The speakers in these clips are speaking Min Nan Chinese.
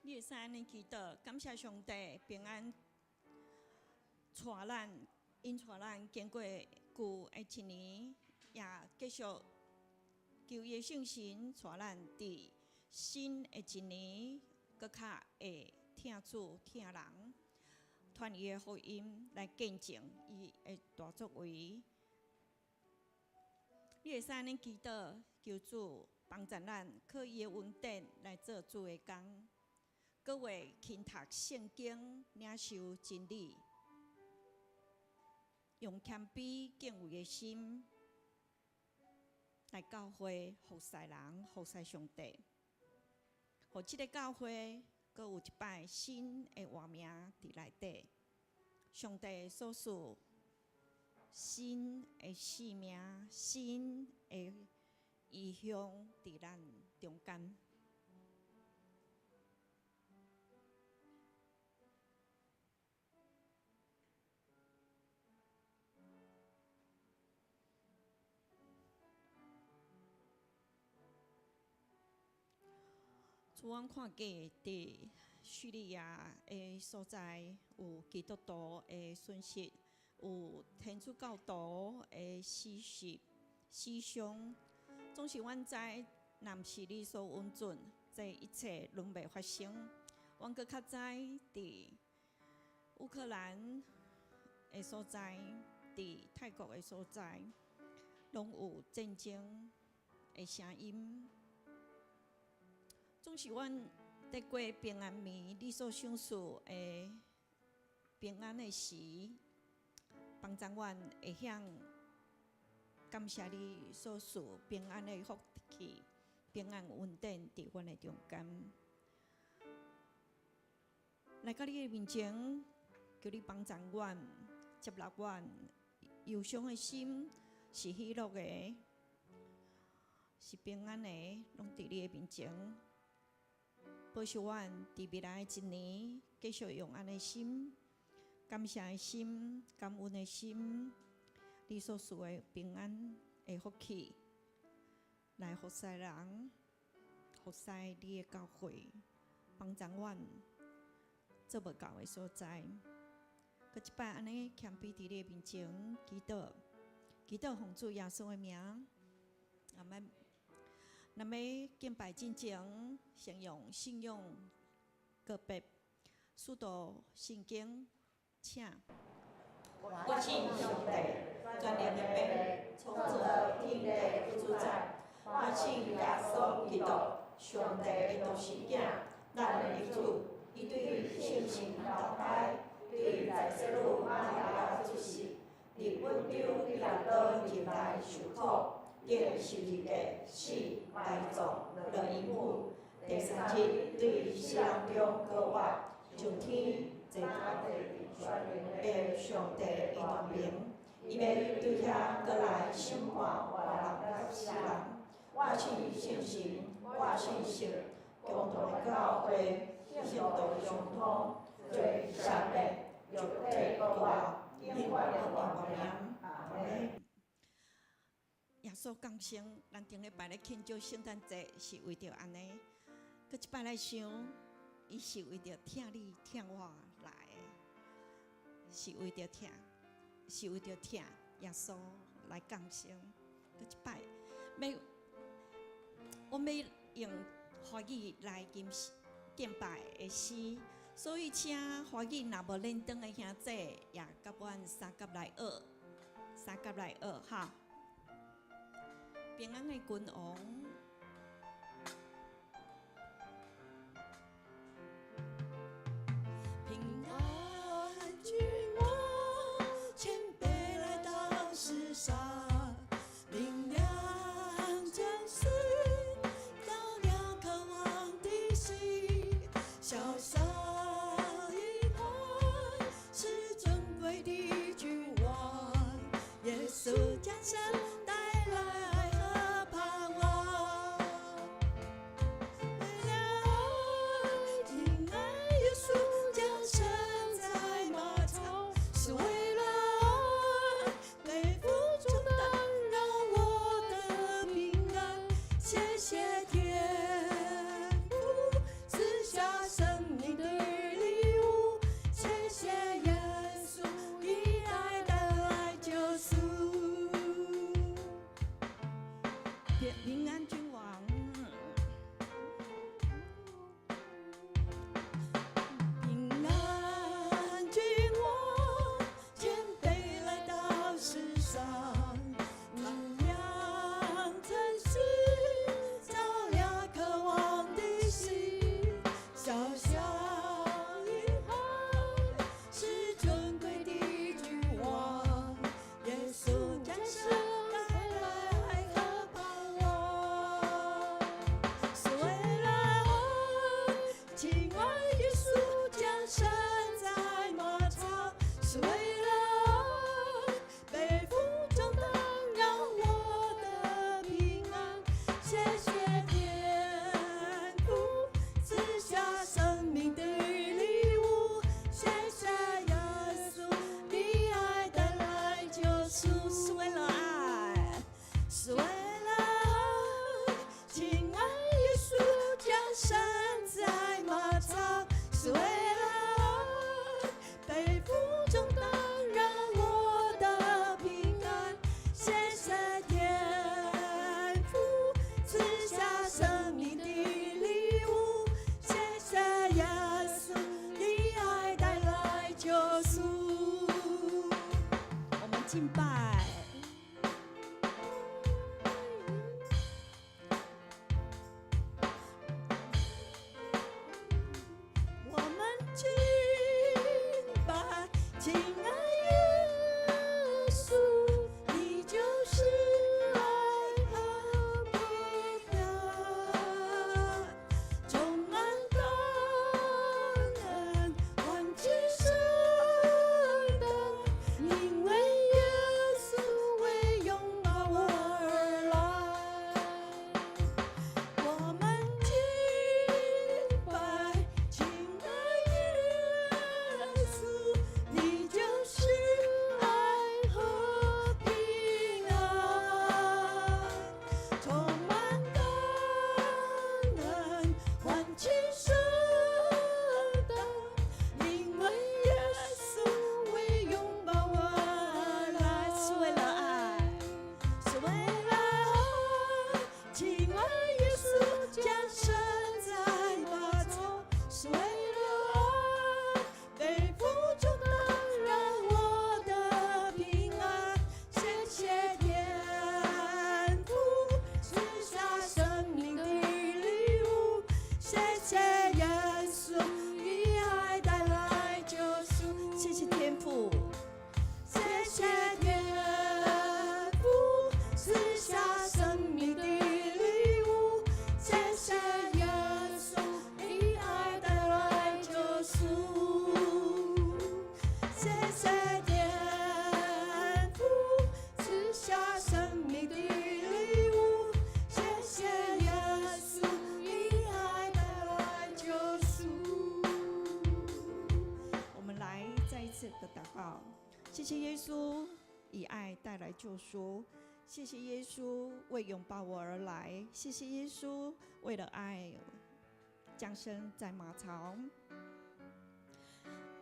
你會使按呢祈禱，感謝上帝平安帶咱，引帶咱經過舊的一年，也繼續求伊的聖神帶咱佇新的一年，閣較會疼主疼人，傳伊的福音來見證伊的大作為。你會使按呢祈禱，求主幫助咱，靠伊的恩典來做主的工。閣會勤讀聖經，領受真理，用謙卑敬畏的心來教會服侍人、服侍上帝。予這个教會閣有一擺新的活名佇內底，上帝所賜新的生命、新的異象佇咱中間。主，阮看見佇敘利亞的所在有基督徒的損失，有天主教徒的死死死傷。總是阮知，若毋是你所允准，這一切攏袂發生。阮閣較知，佇烏克蘭的所在，佇泰國的所在，攏有戰爭的聲音。總是阮佇過平安暝，你所賞賜的平安的時，幫助阮會曉感謝你所賜平安的福氣、平安恩典佇阮的中間。來到你的面前，求你幫助阮，接納阮憂傷的心是喜樂的，是平安的，攏佇你的面前。保守阮佇未來的一年，繼續用按呢心、感謝的心、感恩的心，你所賜的平安的福氣，來服侍人，服侍你的教會，幫助阮做無夠的所在。閣一擺按呢謙卑佇你的面前祈禱，祈禱奉主耶穌的名，阿們。咱欲敬拜進前，先用信仰告白，使徒信經，請。我信上帝，全能的父，創造天地的主宰。我信耶穌基督，上帝的獨生囝，咱的主。伊對聖神投胎，對在洗女瑪利亞出世，佇本丟彼拉多入來受苦。釘十字架，死，埋葬，落陰府，第三日對死人中復活，上天，坐佇全能的上帝的右爿，伊欲對遐閣來審判活人佮死人。我信聖神，我信聖共同的教會，聖道相通，罪赦免，肉體復活，永遠的活命。阿們。耶穌降生，咱頂禮拜咧慶祝聖誕節，是為著按呢。閣這擺來想，伊是為著疼你疼我來的，是為著疼，是為著疼耶穌來降生。閣這擺，欲我欲用華語來敬敬拜的詩，所以請華語若無認當的兄弟，也佮阮相佮來學，相佮來學哈。平安的君王，平安君王，謙卑來到世上，明亮真實，照亮渴望的心，小小嬰孩是尊貴的君王，耶穌降生帶來愛和盼望。為了愛，親愛耶穌降生在馬槽，是為了愛，背負重擔，讓我得平安。謝謝天父賜下聖救贖。謝謝耶穌為擁抱我而來，謝謝耶穌為了愛降生在馬槽。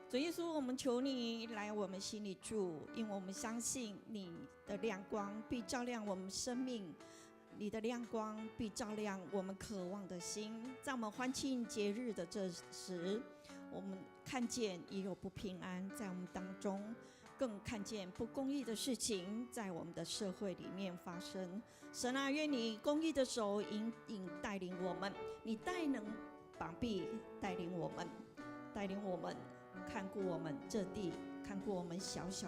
主耶穌，我們求你來我們心裡住，因為我們相信你的亮光必照亮我們生命，你的亮光必照亮我們渴望的心。在我們歡慶節日的這時，我們看見也有不平安在我們當中，更看見不公義的事情在我們的社會裡面發生。神啊，願你公義的手引領帶領我們，你大能膀臂帶領我們，帶領我們。看顧我們這地，看顧我們小小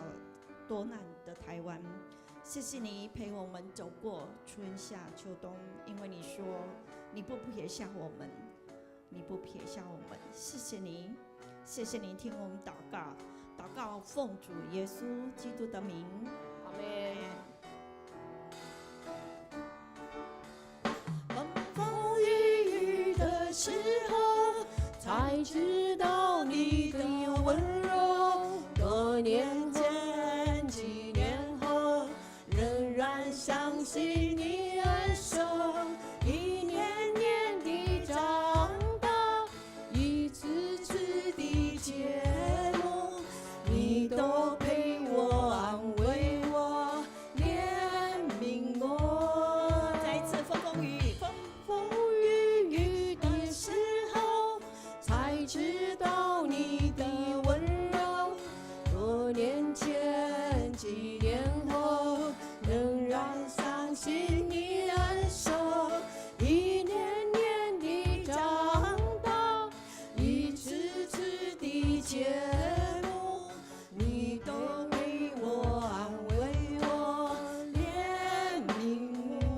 多難的台灣。謝謝你陪我們走過春夏秋冬，因為你說你不撇下我們，你不撇下我們。謝謝你，謝謝你聽我們禱告，禱告奉主耶穌基督的名，阿門。風風雨雨的時候，才知道你的溫柔。多年前，幾年後，仍然相信你恩手。一年年的長大，一次次的揭幕，你都陪我，安慰我，憐憫我。再一次風風雨雨，風風雨雨的時候，才知道你的溫柔。多年前，幾年後，仍然相信你恩手。一年年的長大，一次次的揭幕，你都陪我，安慰我，憐憫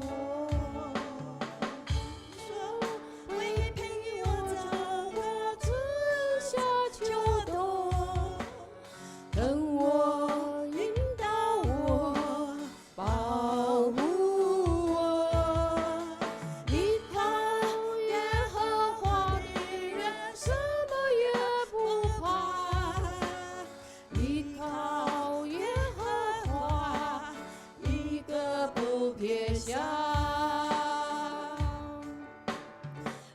我。說會陪我走過春夏秋冬，等我，引導我，保護我。依靠耶和華的人，什麼也不怕。依靠耶和華，一個不撇下。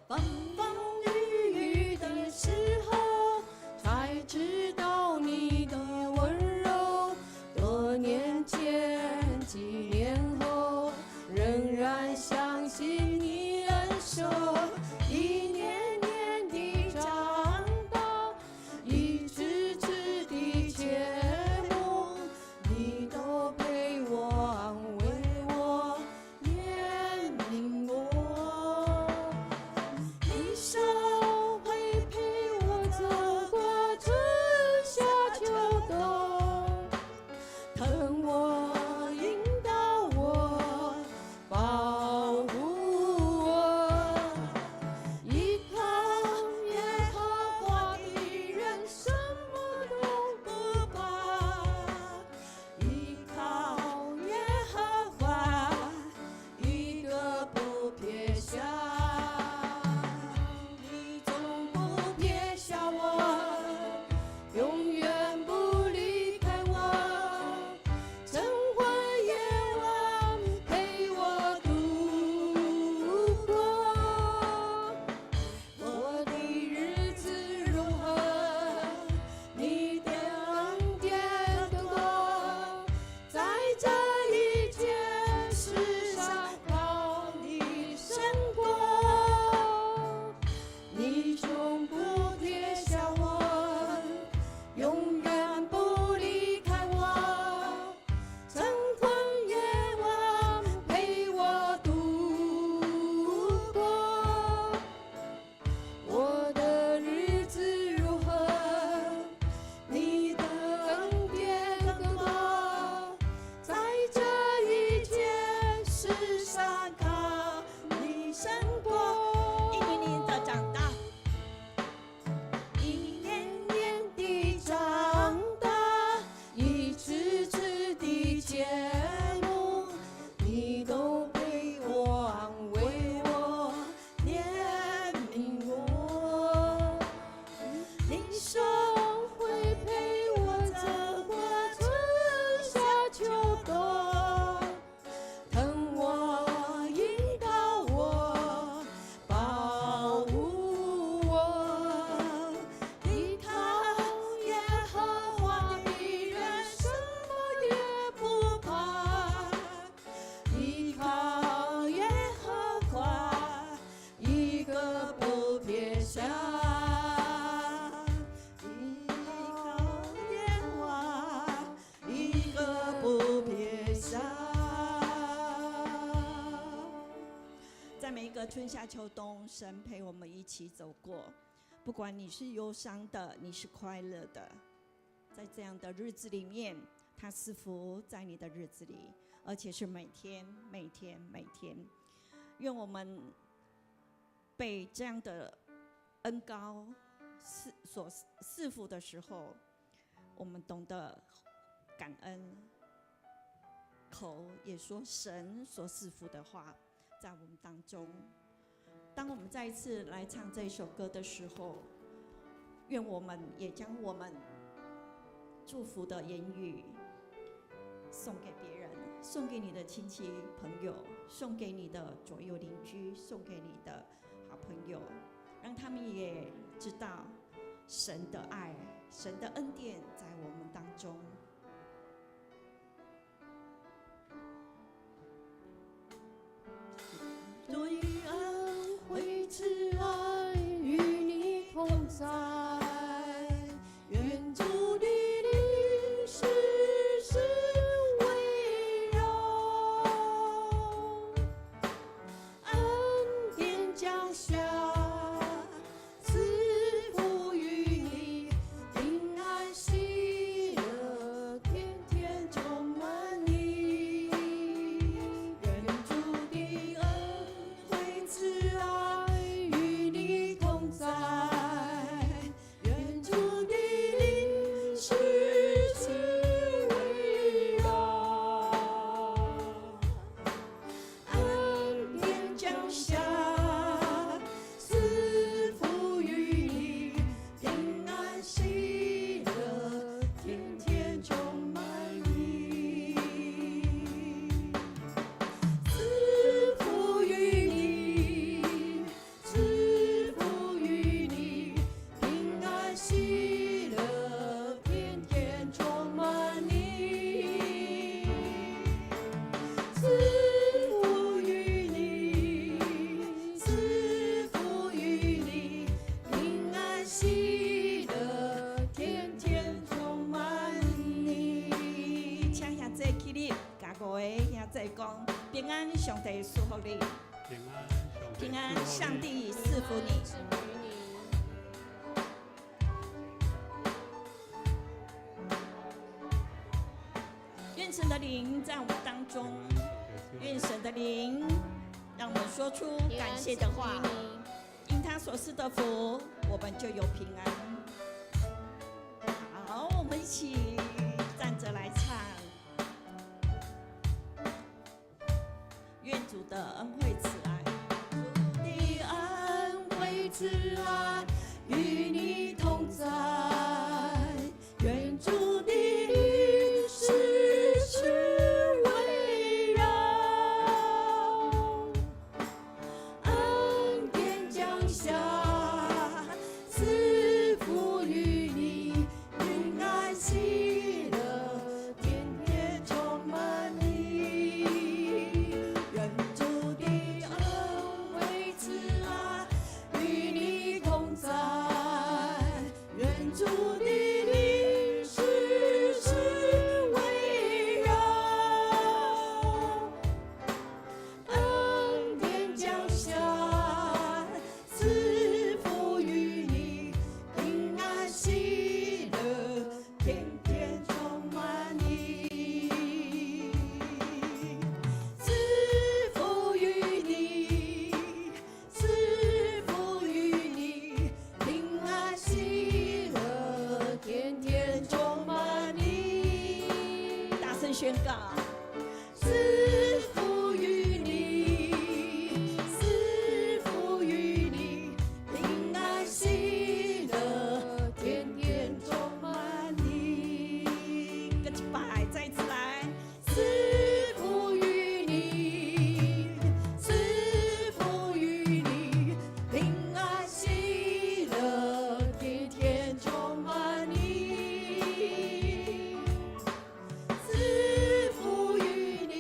風風雨雨的時候，才知道你的溫柔。多年前，幾年後，仍然相信你恩手。一年年的長大，一次次的揭幕，你都陪我，安慰我，憐在每一個春夏秋冬，神陪我們一起走過。不管你是憂傷的，你是快樂的，在這樣的日子裡面，他賜福在你的日子裡，而且是每天、每天、每天。願我們被這樣的恩膏所賜福的時候，我們懂得感恩，口也說神所賜福的話，在我們當中。當我們再一次來唱這首歌的時候，願我們也將我們祝福的言語送給別人，送給你的親戚朋友，送給你的左右鄰居，送給你的好朋友，讓他們也知道神的愛、神的恩典在我們當中。主的恩惠慈愛與你同在，願主的靈時時圍繞，恩典降下，賜福於你，平安喜樂天天充滿你。願主的恩惠慈愛與你同在，願主的靈時時圍繞，恩典降下，賜福於你，平安喜樂天天充滿你。賜福於你，賜福於你，平安喜樂天天充滿你。賜福於你，賜福於你，平安喜樂天天充滿你。請兄弟起立，佮五個兄弟講平安，上帝賜福你，平安，平安，上帝賜福你。賜福於你。願神的靈在我們當中，願神的靈讓我們說出感平安謝的話賜福於，你。因他所賜的福，我們就有平安。好，我們一起站着來唱。願主的恩惠慈愛，主的恩惠慈愛與你同在，願主的靈時時圍繞，恩典降下，賜福於你，平安喜樂天天充滿你。願主的恩惠慈愛與你同在，願主的靈時時圍繞，恩典降下，賜福於你，平安喜樂天天充滿你。賜福於你，賜福於你，平安喜樂天天充滿你。大聲宣告。賜福於你，賜福於你，平安喜樂天天充滿你。閣一擺，再一次來。賜福於你，賜福於你，平安喜樂天天充滿你。賜福於你，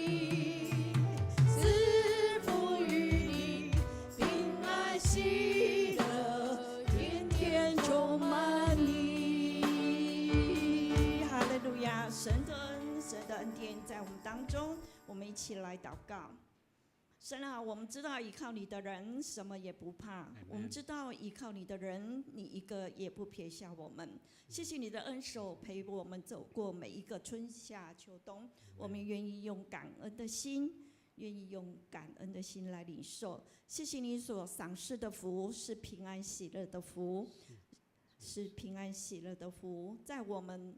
賜福於你，平安喜樂天天充滿你。哈利路亞！神的恩，神的恩典在我們當中，我們一起來禱告。神啊，我們知道依靠你的人什麼也不怕，我們知道依靠你的人，你一個也不撇下我們。謝謝你的恩手陪我們走過每一個春夏秋冬，我們願意用感恩的心，願意用感恩的心來領受。謝謝你所賞賜的福是平安喜樂的福，是平安喜樂的福。在我們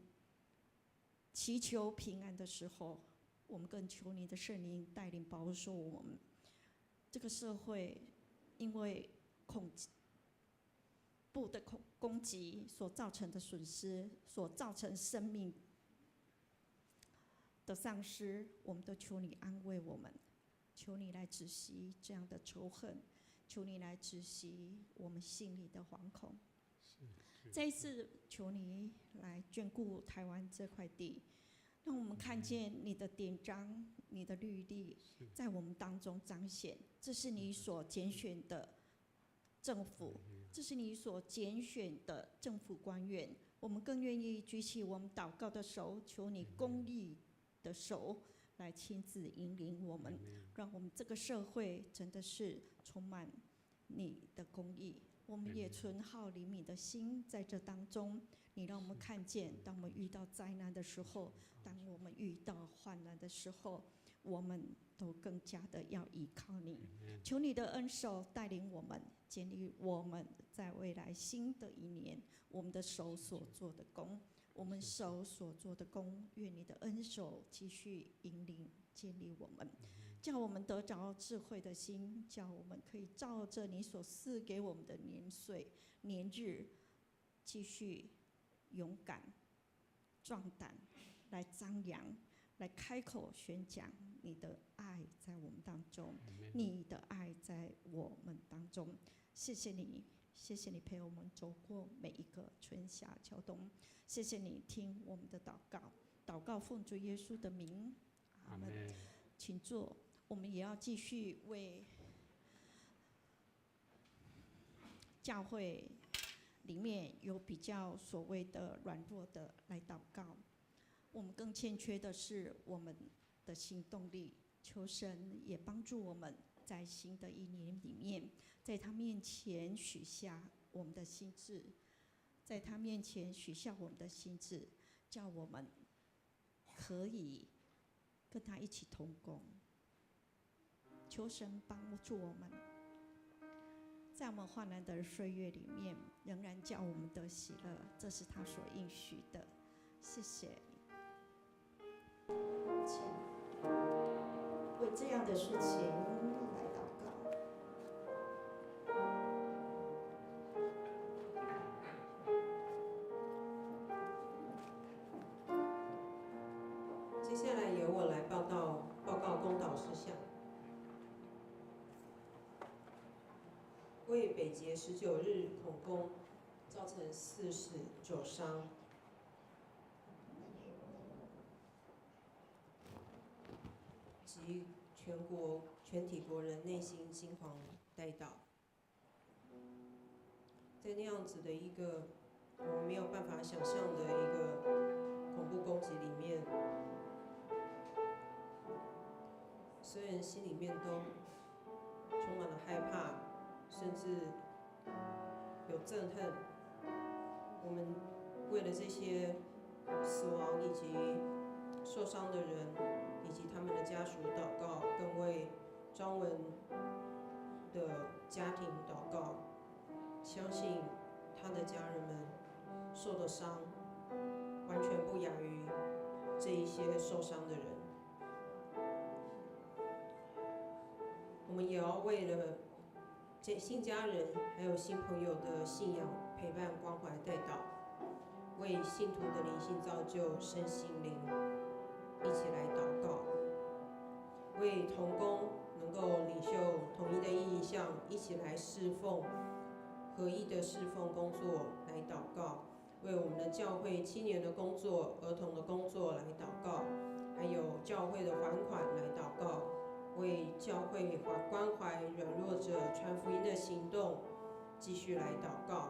祈求平安的時候，我們更求你的聖靈帶領保守我們。這個社會因為恐怖的攻擊所造成的損失，所造成生命的喪失，我們都求你安慰我們，求你來止息這樣的仇恨，求你來止息我們心裡的惶恐。這一次，求你來眷顧台灣這塊地，讓我們看見你的典章、你的律例在我們當中彰顯。這是你所揀選的政府，這是你所揀選的政府官員。我們更願意舉起我們禱告的手，求你公義的手來親自引領我們，讓我們這個社會真的是充滿你的公義。我們也存好憐憫的心在這當中，你讓我們看見，當我們遇到災難的時候，當我們遇到患難的時候，我們都更加的要依靠你。求你的恩手帶領我們，建立我們在未來新的一年，我們的手所做的工，我們手所做的工，願你的恩手繼續引領建立我們。叫我們得着智慧的心，叫我們可以照着你所賜給我們的年歲年日，繼續勇敢壯膽來張揚，來開口宣講你的愛在我們當中，你的愛在我們當中。謝謝你，謝謝你陪我們走過每一個春夏秋冬。謝謝你聽我們的禱告，禱告奉主耶穌的名，阿門。請坐。我們也要繼續為教會裡面有比較所謂的軟弱的來禱告。我們更欠缺的是我們的行動力。求神也幫助我們在新的一年裡面，在他面前許下我們的心志，在他面前許下我們的心志，叫我們可以跟他一起同工。求神幫助我們，在我們患難的歲月裡面，仍然叫我們得喜樂，這是他所應許的。謝謝。請為這樣的事情來禱告。接下來由我來報告公禱事項。為北捷19日恐攻造成4死9傷，及全國全體國人內心驚惶哀悼。在那樣子的一個我們沒有辦法想象的一個恐怖攻擊裡面，雖然心裡面都充滿了害怕，甚至有憎恨，我們為了這些死亡以及受傷的人以及他們的家屬禱告，更為張文的家庭禱告，相信他的家人們受的傷完全不亞於這一些受傷的人。我們也要為了這新家人還有新朋友的信仰陪伴關懷代禱，為信徒的靈性造就身心靈一起來禱告，為同工能夠領袖統一的意向，一起來侍奉合一的侍奉工作來禱告，為我們的教會青年的工作、兒童的工作來禱告，還有教會的還款來禱告。為教會關懷軟弱者傳福音的行動繼續來禱告，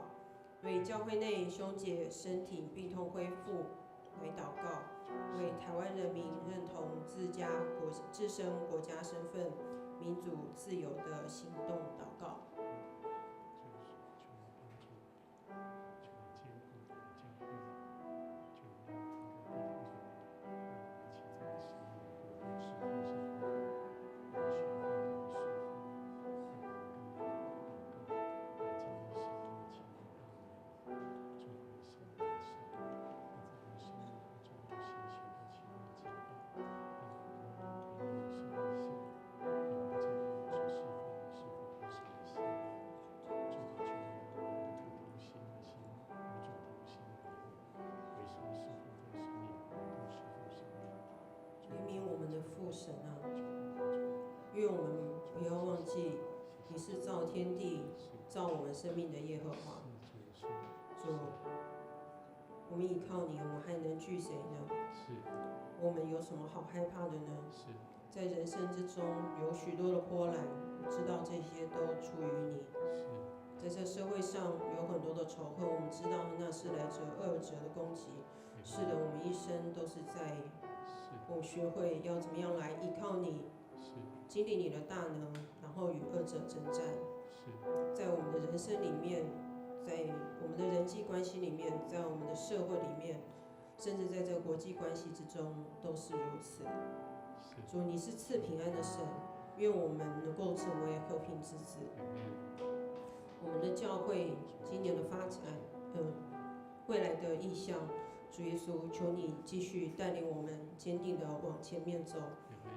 為教會內兄姐身體病痛恢復來禱告，為台灣人民認同自家國自身國家身份、民主自由的行動禱告。憐憫我們的父神啊，願我們不要忘記你是造天地、造我們生命的耶和華。主，我們依靠你，我們還能懼誰呢？我們有什麼好害怕的呢？在人生之中有許多的波瀾，我知道這些都出於你。在這社會上有很多的仇恨，我們知道那是來自惡者的攻擊。是的，我們一生都是在我學會要怎麼樣來依靠你，經歷你的大能，然後與惡者征戰。在我們的人生裡面，在我們的人際關係裡面，在我們的社會裡面，甚至在這個國際關係之中，都是如此。主，你是賜平安的神，願我們能夠成為和平之子。我們的教會今年的發展，未來的異象，主耶穌，求你繼續帶領我們堅定的往前面走。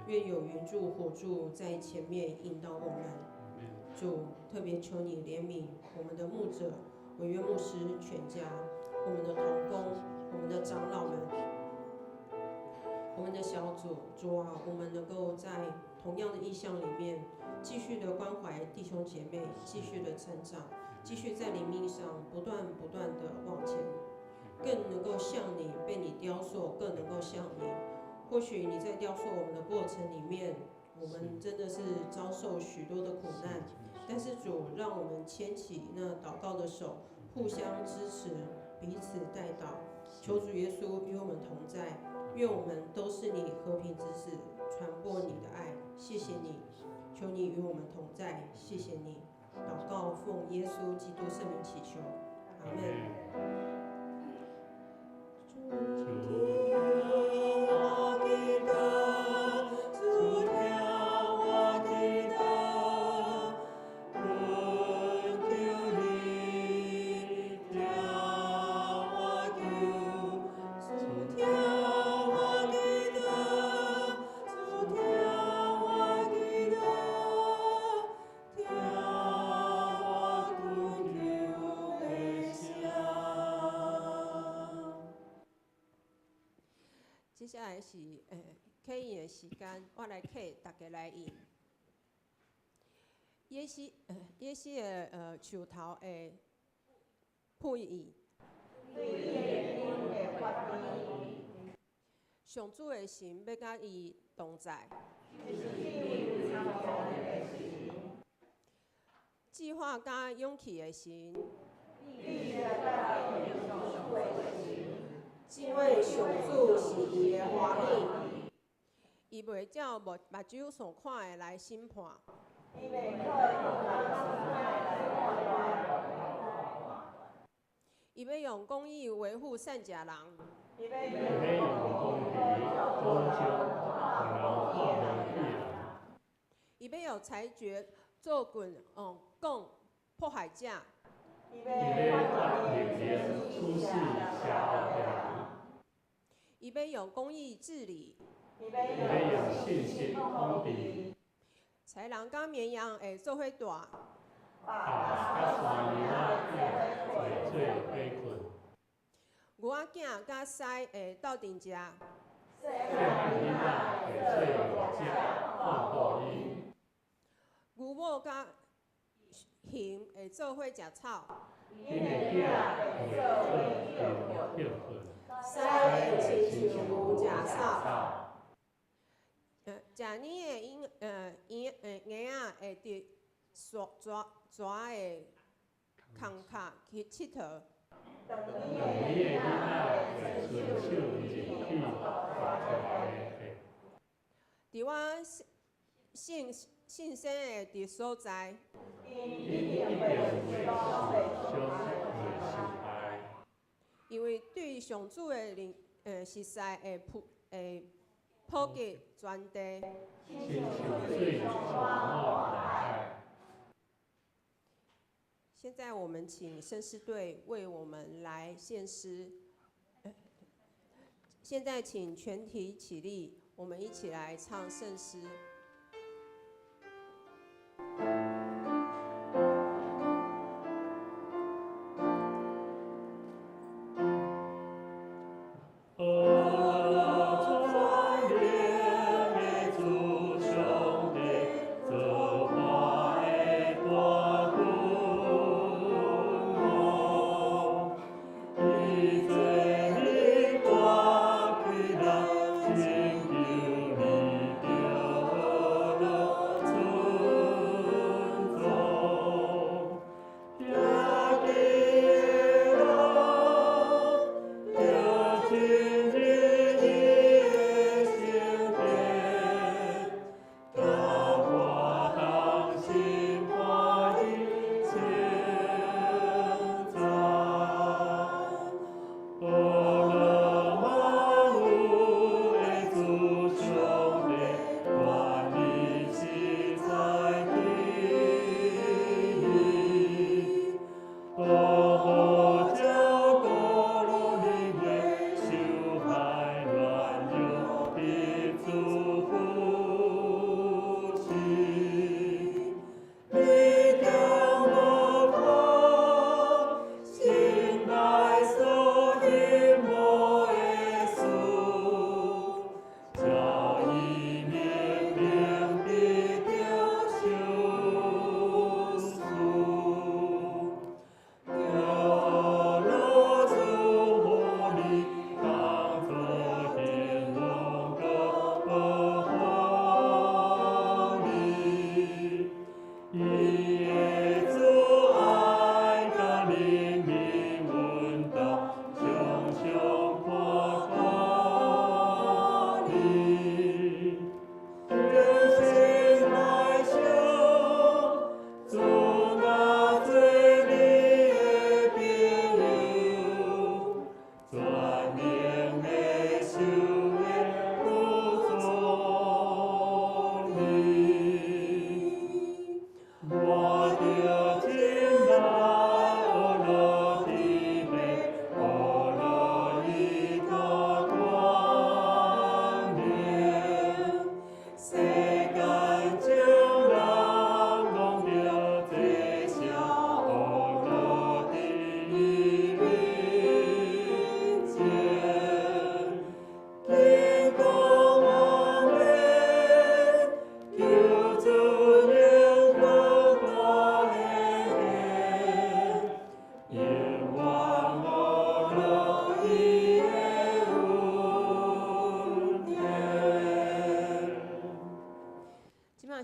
願有雲柱火柱在前面引導我們。主，特別求你憐憫我們的牧者、委約牧師全家，我們的同工、我們的長老們、我們的小組。主啊，我們能夠在同樣的異象裡面，繼續的關懷弟兄姐妹，繼續的成長，繼續在靈命上不斷不斷的往前，更能夠像你，被你雕塑，更能夠像你。或許你在雕塑我們的過程裡面，我們真的是遭受許多的苦難，但是主讓我們牽起那禱告的手，互相支持，彼此代禱。求主耶穌與我們同在，願我們都是你和平之子，傳播你的愛。謝謝你，求你與我們同在。謝謝你，禱告奉耶穌基督聖名祈求，阿門。接下來是刻印的時間，我來刻，大家來印。耶西的樹頭會配伊。上主的神欲佮伊同在。計劃佮勇氣的神。敬畏上主是伊的歡喜，伊袂照目睭所看的來審判。伊欲用公義維護善食人。伊欲用裁決做棍，講迫害者。伊欲用公義治理。豺狼佮綿羊會做伙蹛。牛仔囝佮獅會鬥陣食。牛母佮熊會做伙食草。獅會親像牛食草。食奶的嬰仔會佇蛇的空跤去𨑨迌。佇我聖聖聖的佇所在。𪜶一定會受傷，會受害。因為對上主的靈熟似會普及全地。親像水充滿大海。現在我們請聖詩隊為我們來獻詩。現在請全體起立，我們一起來唱聖詩。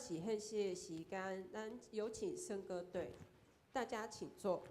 是獻詩的時間，咱有請聖歌隊，大家請坐。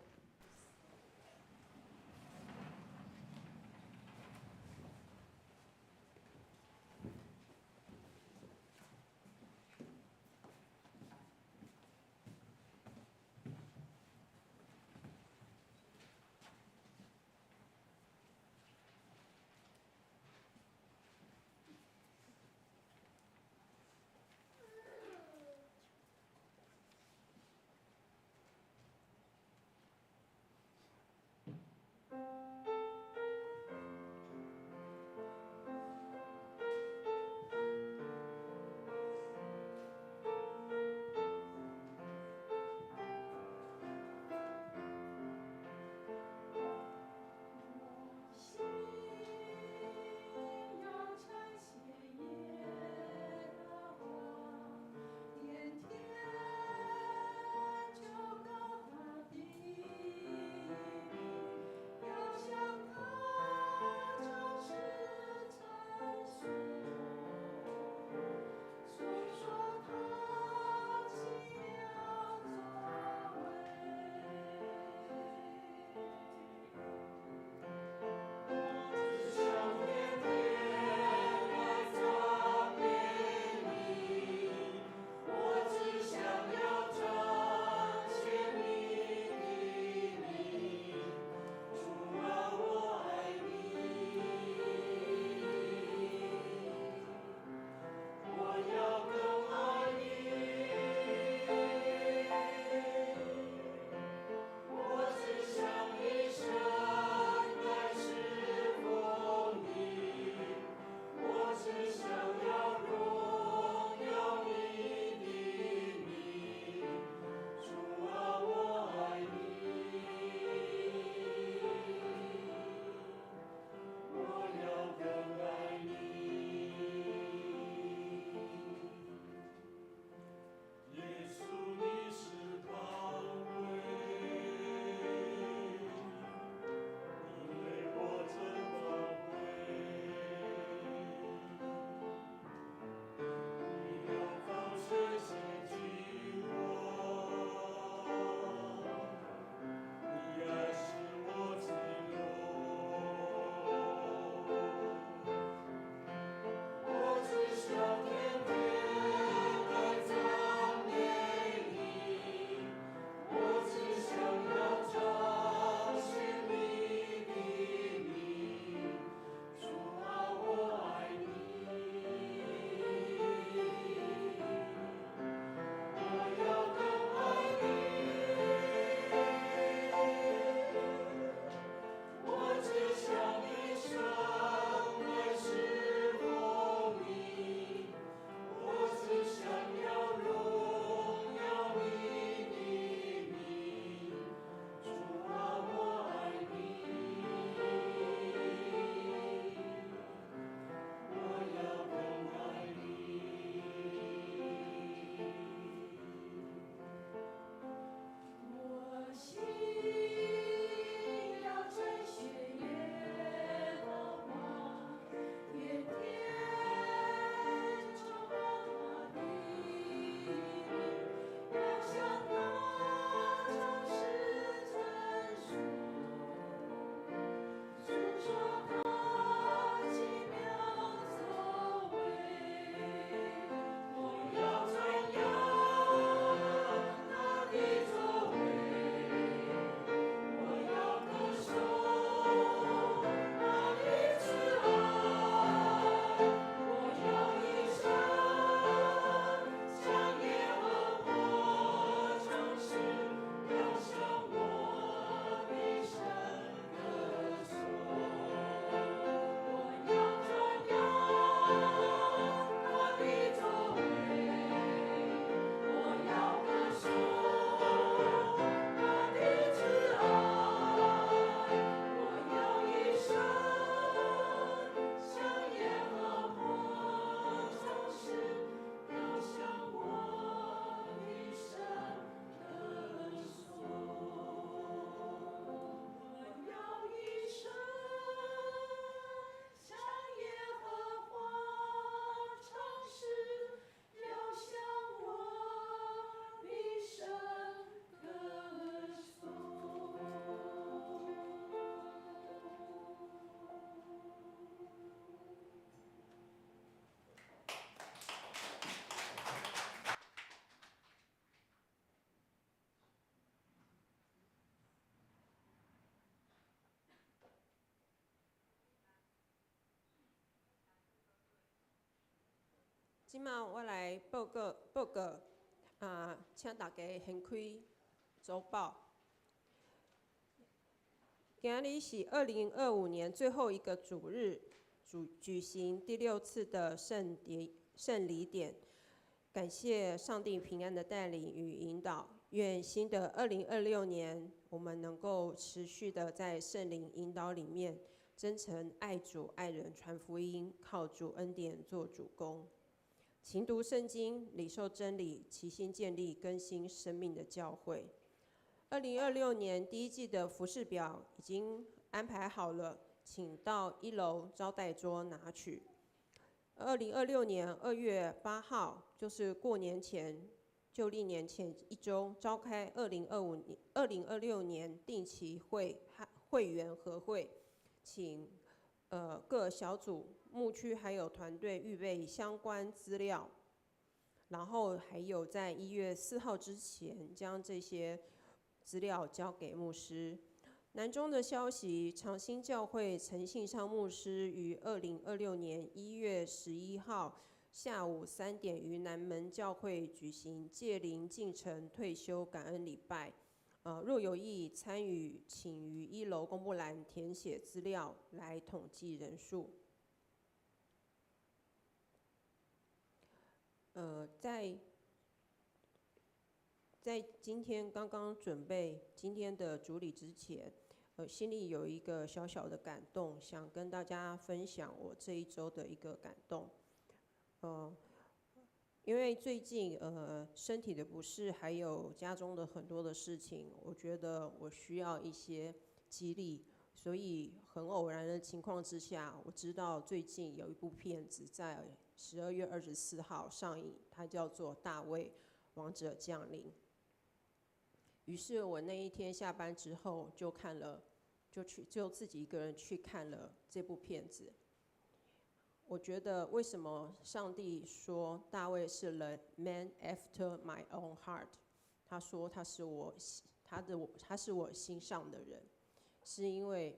這馬我來報告報告啊，請大家掀開週報。今日是2025年最後一個主日，舉行第六次的聖禮典。感謝上帝平安的帶領與引導，願新的2026年，我們能夠持續的在聖靈引導裡面，真誠愛主愛人，傳福音，靠主恩典做主工。勤讀聖經，領受真理，齊心建立更新生命的教會。2026年第一季的服事表已經安排好了，請到一樓招待桌拿取。2026年2月8號，就是過年前，舊曆年前一週，召開2025年、2026年定期會和會員合會，請各小組、牧區還有團隊預備相關資料，然後還有在1月4號之前將這些資料交給牧師。南中的消息，長興教會陳信昌牧師於2026年1月11號下午3點於南門教會舉行屆齡進城退休感恩禮拜。若有意參與，請於一樓公布欄填寫資料來統計人數。在今天剛剛準備今天的主禮之前，心裡有一個小小的感動，想跟大家分享我這一週的一個感動。因為最近身體的不適，還有家中的很多的事情，我覺得我需要一些激勵，所以很偶然的情況之下，我知道最近有一部片子在12月24號上映，它叫做《大衛王者降臨》。於是我那一天下班之後就看了，就去就自己一個人去看了這部片子。我覺得為什麼上帝說大衛是 the man after my own heart？他說他是我心上的人，是因為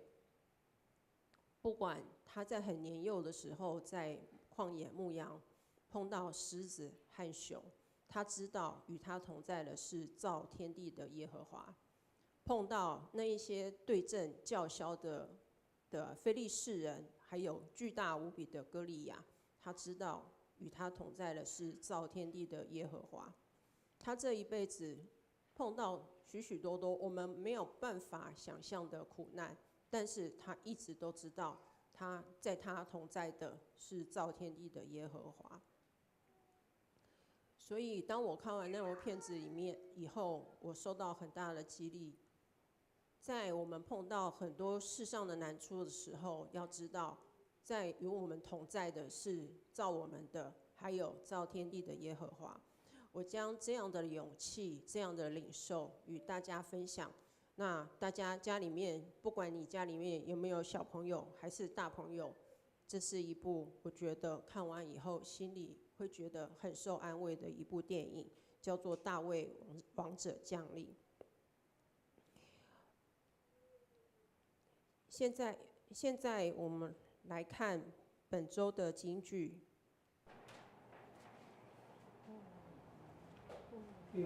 不管他在很年幼的時候在曠野牧羊，碰到獅子和熊，他知道與他同在的是造天地的耶和華。碰到那一些對陣叫囂的非利士人，還有巨大無比的歌利亞，他知道與他同在的是造天地的耶和華。他這一輩子碰到許許多多我們沒有辦法想象的苦難，但是他一直都知道，他在他同在的是造天地的耶和華。所以當我看完那部片子裡面以後，我受到很大的激勵。在我們碰到很多世上的難處的時候，要知道，在與我們同在的是造我們的，還有造天地的耶和華。我將這樣的勇氣、這樣的領受與大家分享。那大家家裡面，不管你家裡面有沒有小朋友還是大朋友，這是一部我覺得看完以後心裡會覺得很受安慰的一部電影，叫做《大衛王者降臨》。現在我們來看本週的金句。向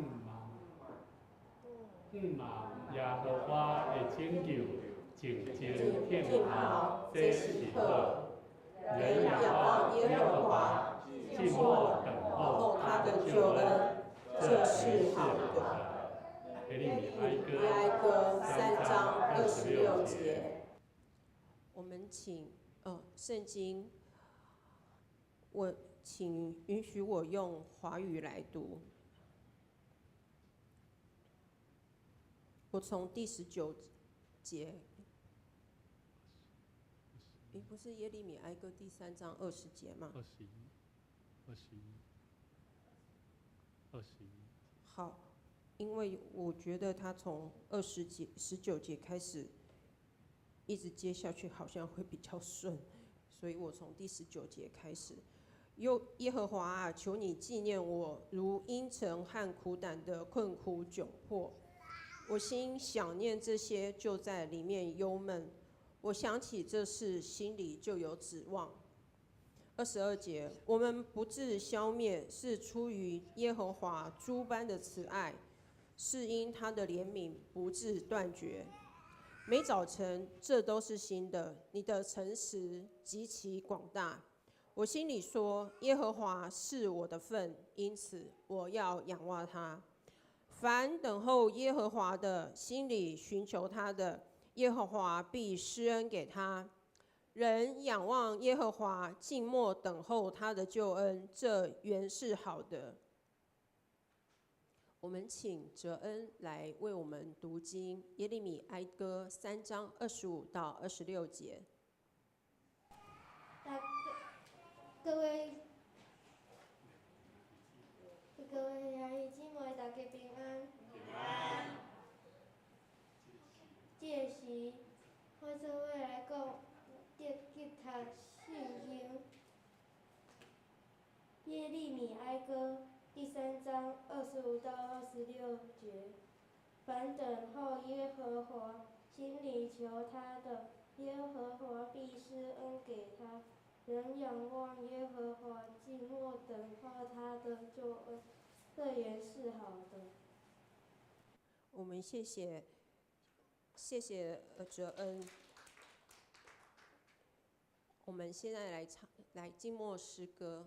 望耶和華的拯救，靜靜等候，這是好。人仰望耶和華，靜默等候他的救恩，這是好的。耶利米哀歌3章26節。我們請聖經，我請允許我用華語來讀。我從第十九節，誒，不是耶利米哀歌第三章二十節嗎？二十一，二十一，二十一。好，因為我覺得他從20節、19節開始，一直接下去好像會比較順，所以我從第十九節開始。又耶和華啊，求你紀念我，如茵陳和苦膽的困苦窘迫。我心想念這些，就在裡面憂悶。我想起這事，心裡就有指望。22节，我們不致消滅，是出於耶和華諸般的慈愛，是因他的憐憫不致斷絕。每早晨，這都是新的。你的誠實極其廣大。我心裡說：耶和華是我的份，因此我要仰望他。凡等候耶和華的，心裡尋求他的，耶和華必施恩給他。人仰望耶和華，靜默等候他的救恩，這原是好的。我們請哲恩來為我們讀經，耶利米哀歌3章25到26節。各位兄弟姊妹，大家平安。平安。這個時，我做伙來講得寄託信心。耶利米哀歌第3章25到26節：凡等候耶和華，心裡求他的，耶和華必施恩給他。人仰望耶和華，靜默等候他的救恩，這原是好的。我們謝謝哲恩。我們現在來唱，來靜默詩歌。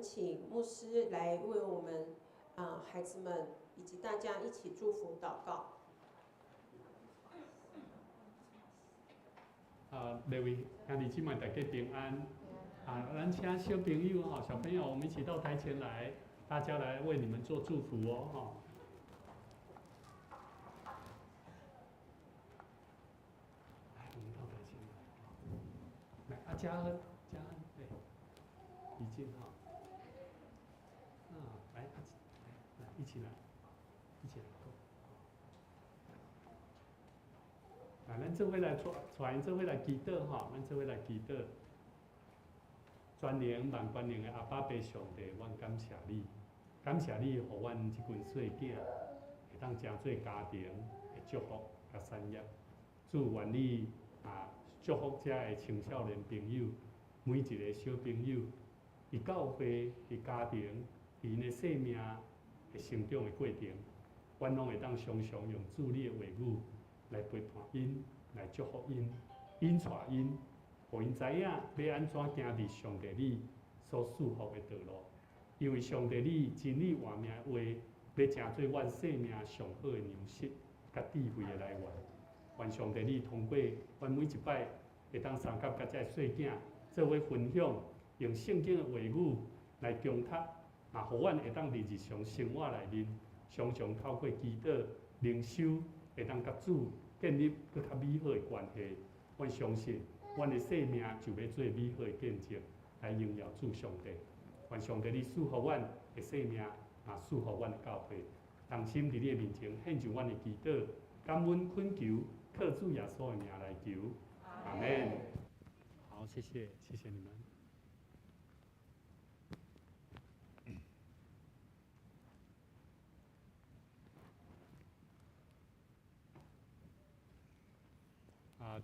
請牧師來為我們孩子們以及大家一起祝福禱告。各位兄弟姊妹，大家平安。咱請小朋友哈，小朋友，我們一起到台前來，大家來為你們做祝福哦，哈。來，我們到台前來。來，嘉恩，嘉恩，對，李靜哈。來，來，一起來，一起來。來，咱做伙來帶，做伙來祈禱吼，咱做伙來祈禱。全能萬全能的阿爸父上帝，阮感謝你，感謝你，予阮這群細囝會當成做家庭的祝福佮產業。主願你祝福遮的青少年朋友，每一個小朋友，佇教會、佇家庭、佇𪜶的生命的成長的過程，阮攏會當常常用主你的話語來陪伴𪜶，來祝福𪜶，引帶𪜶，予𪜶知影欲按怎行佇上帝你所賜福的道路。因為上帝你真理活命的話，欲成做阮生命上好的糧食，佮智慧的來源。願上帝你通過阮每一擺會當相佮佮這个細囝做伙分享，用聖經的話語來強讀，嘛，予阮會當佇日常生活內面，常常透過祈禱、靈修，會當佮主建立閣較美好的關係。阮相信，阮的生命就欲做美好的見證，來榮耀主上帝。願上帝你賜予阮的生命，也賜予阮的教會，同心佇你的面前獻上阮的祈禱，感恩懇求，靠主耶穌的名來求，阿們。好，謝謝，謝謝你們。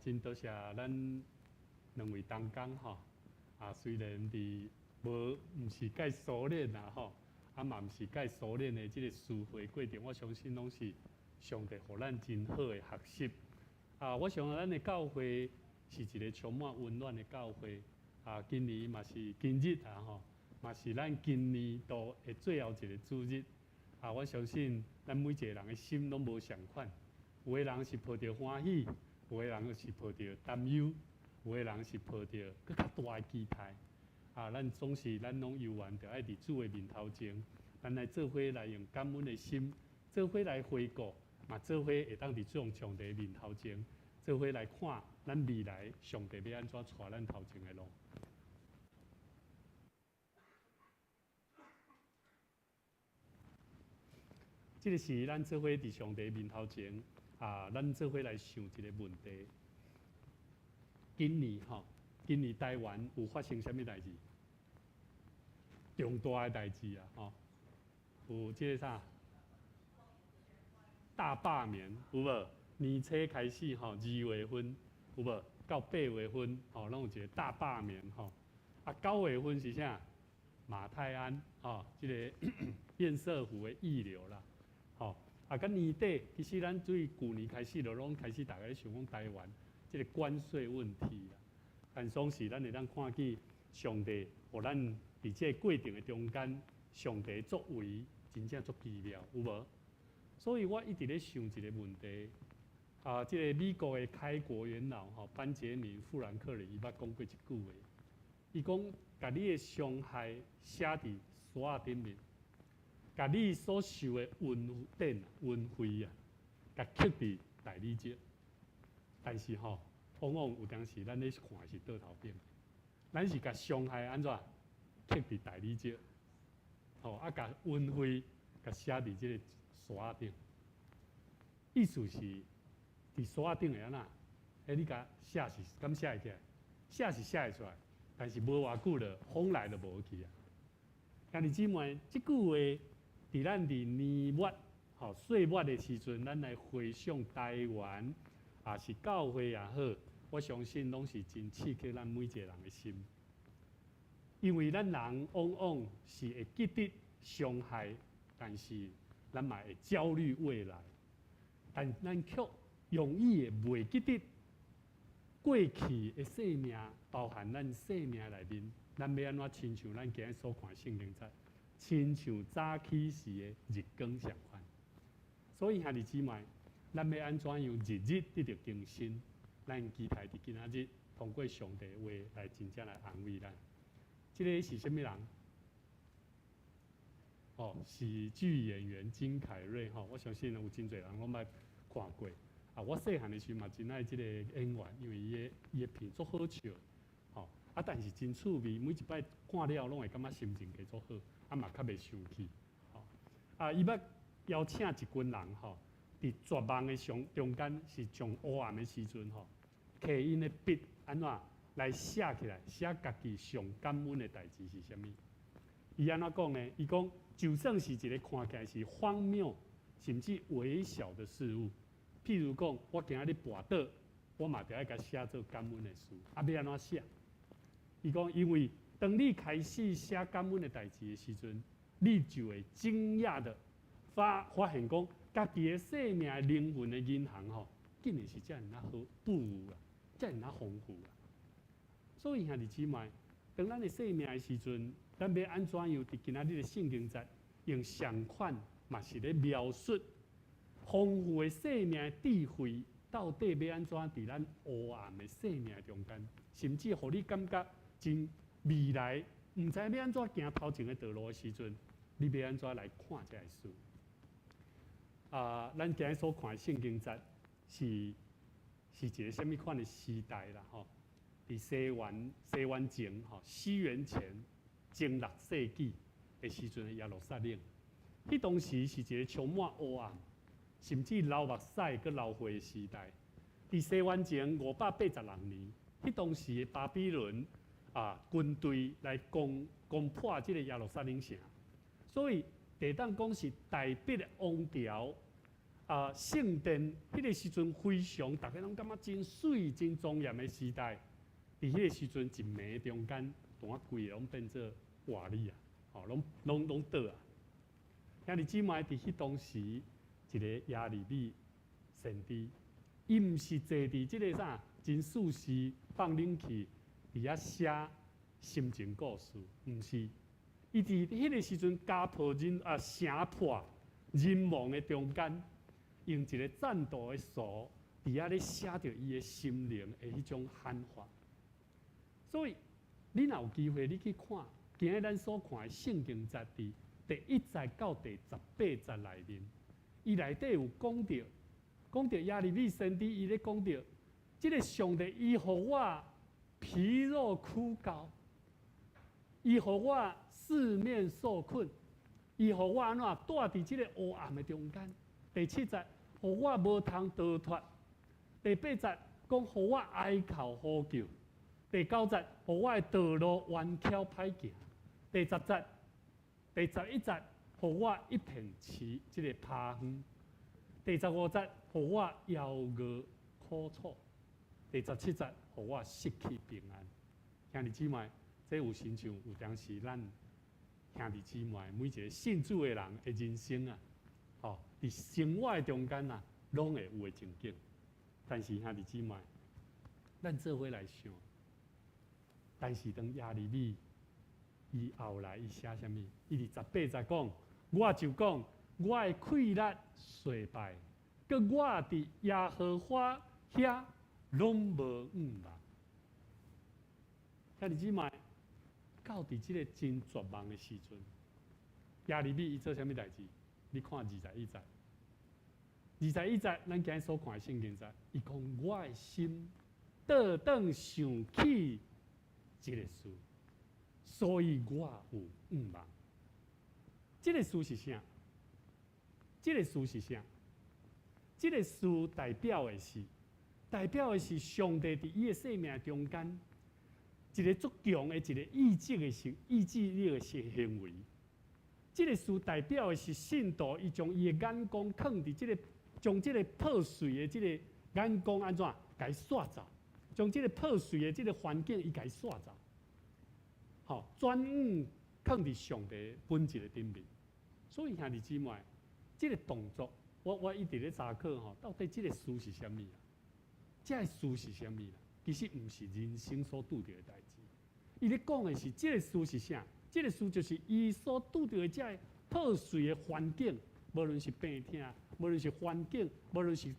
真多謝咱兩位同工吼，雖然佇無毋是蓋熟練啦吼，嘛毋是蓋熟練的這個思維過程，我相信攏是上帝予咱真好的學習。我想咱的教會是一個充滿溫暖的教會。今年嘛是今日啊吼，嘛是咱今年度的最後一個主日。我相信咱每一個人的心攏無仝款，有的人是抱著歡喜，有的人是抱著擔憂，有的人是抱著閣較大的期待。啊，咱總是咱攏猶原著愛佇主的面頭前，咱來做伙來用感恩的心，做伙來回顧，嘛做伙會當佇主上帝面頭前，做伙來看咱未來上帝欲按怎帶咱頭前的路。這个是咱做伙佇上帝面頭前啊，咱做伙來想一个問題。今年吼，今年台灣有發生啥物代誌？重大的代誌啊，吼，有這个啥？大罷免有無？年初開始吼，2月份有無？到8月份吼，攏有一个大罷免吼。啊，9月份是啥？馬太鞍吼，這个堰塞湖的溢流啦。吼，啊，佮年底，其實咱對舊年開始就攏開始逐家咧想講台灣這个關稅問題啦。但總是咱會當看見上帝，予咱佇這个過程的中間，上帝作為真正足奇妙，有無？所以我一直咧想一个問題，啊，這个美國的開國元老吼，班傑明富蘭克林伊捌講過一句話，伊講：共你的傷害寫佇沙仔頂面。共你所受的恩典、恩惠啊，共刻佇大理石。但是吼，往往有當時咱咧看的是倒頭反，咱是共傷害按怎刻佇大理石，吼啊，共恩惠共寫佇這个沙仔頂。意思是，佇沙仔頂會按怎？彼你共寫是敢寫會起來？寫是寫會出來，但是無偌久就風來就無去啊。兄弟姊妹，這句話。佇咱佇年末、吼歲末的時陣，咱來回想台灣，也是教會也好，我相信攏是真刺激咱每一個人的心。因為咱人往往是會記得傷害，但是咱嘛會焦慮未來，但咱卻容易會袂記得過去的生命，包含咱生命內面，咱欲按怎親像咱今日所看聖經節。親像早起時的日光相款，所以兄弟姊妹，咱欲按怎樣日日得著更新？咱期待佇今仔日通過上帝的話來真正來安慰咱。這个是啥物人？哦，喜劇演員金凱瑞吼，我相信有真濟人攏捌看過。啊，我細漢的時嘛真愛這个演員，因為伊的片足好笑，吼啊，但是真趣味，每一擺看了攏會感覺心情加足好。啊嘛較袂生氣，吼啊！伊捌邀請一群人吼，佇絕望的上中間是上烏暗的時陣吼，提𪜶的筆按怎來寫起來，寫家己上感恩的代誌是啥物？伊按怎講呢？伊講，就算是一个看起來是荒謬甚至微小的事物，譬如講，我今仔日跋倒，我嘛著愛共寫做感恩的事。啊，欲按怎寫？伊講，因為當你開始寫感恩的代誌的時陣，你就會驚訝的發現講，家己的生命靈魂的銀行吼，竟然是遮爾仔好富有啊，遮爾仔豐富啊。所以兄弟姊妹，當咱的生命的時陣，咱欲按怎樣佇今仔日的聖經節，用相款嘛是咧描述豐富的生命的智慧，到底欲按怎佇咱黑暗的生命中間，甚至予你感覺真未來毋知欲按怎行頭前的道路的時陣，你欲按怎來看這个事？啊，咱今日所看的聖經節是一個啥物款的時代啦？吼，佇西元前吼，西元前前6世紀的時陣的耶路撒冷，彼當時是一個充滿黑暗，甚至流目屎閣流血的時代。佇西元前586年，彼當時的巴比倫啊軍隊來攻破這个耶路撒冷城，所以會當講是大衛的王朝啊，聖殿彼个時陣非常，逐家攏感覺真媠、真莊嚴的時代。佇彼个時陣，一暝中間，當啊規个攏變做瓦礫啊，吼，攏倒啊。兄弟姊妹，佇彼當時，一个耶利米先知，伊毋是坐佇這个啥真舒適放冷氣，佇遐寫心情故事，毋是。伊佇彼个時陣家破人啊城破人亡的中間，用一个戰鬥的書，佇遐咧寫著伊的心靈的彼種喊話。所以，你若有機會，你去看，今日咱所看的聖經節佇第一節到第18節內面，伊內底有講著，講著耶利米先知伊咧講著，這個上帝伊予我皮肉枯槁，伊予我四面受困，伊予我按怎蹛佇這個黑暗的中間。第七節，予我無通逃脫。第八節講予我哀哭呼救。第九節，予我的道路彎曲歹行。第十節、第十一節，予我一片飼這個拋荒。第十五節，予我枵餓苦楚。第十七節，予我失去平安。兄弟姊妹，這有親像有當時咱兄弟姊妹每一個信主的人的人生啊，吼，佇生活的中間啊，攏會有的情景。但是兄弟姊妹，咱做伙來想，但是當耶利米伊後來伊寫啥物？伊佇十八節講，我就講我的氣力衰敗，閣我佇耶和華遐攏無向望。兄弟姊妹，到佇這個真絕望的時陣，耶利米伊做啥物代誌？你看二十一節，二十一節，咱今日所看的聖經節，伊講我的心倒轉想起這個事，所以我有向望。這個事是啥？這個事是啥？這個事代表的是，代表的是上帝佇伊的生命中間，一個足強的一個意志的行意志力的行行為。這個事代表的是信徒，伊將伊的眼光囥佇這個，將這個破碎的這個眼光按怎，共伊煞走，將這個破碎的這個環境，伊共伊煞走，吼，轉向囥佇上帝本質的頂面。所以兄弟姊妹，這個動作，我一直咧查考吼，到底這個事是啥物啊？這個事是啥物啦？其實毋是人生所拄著的代誌。伊咧講的是這個事是啥？這個事就是伊所拄著的這個破碎的環境，無論是病痛，無論是環境，無論是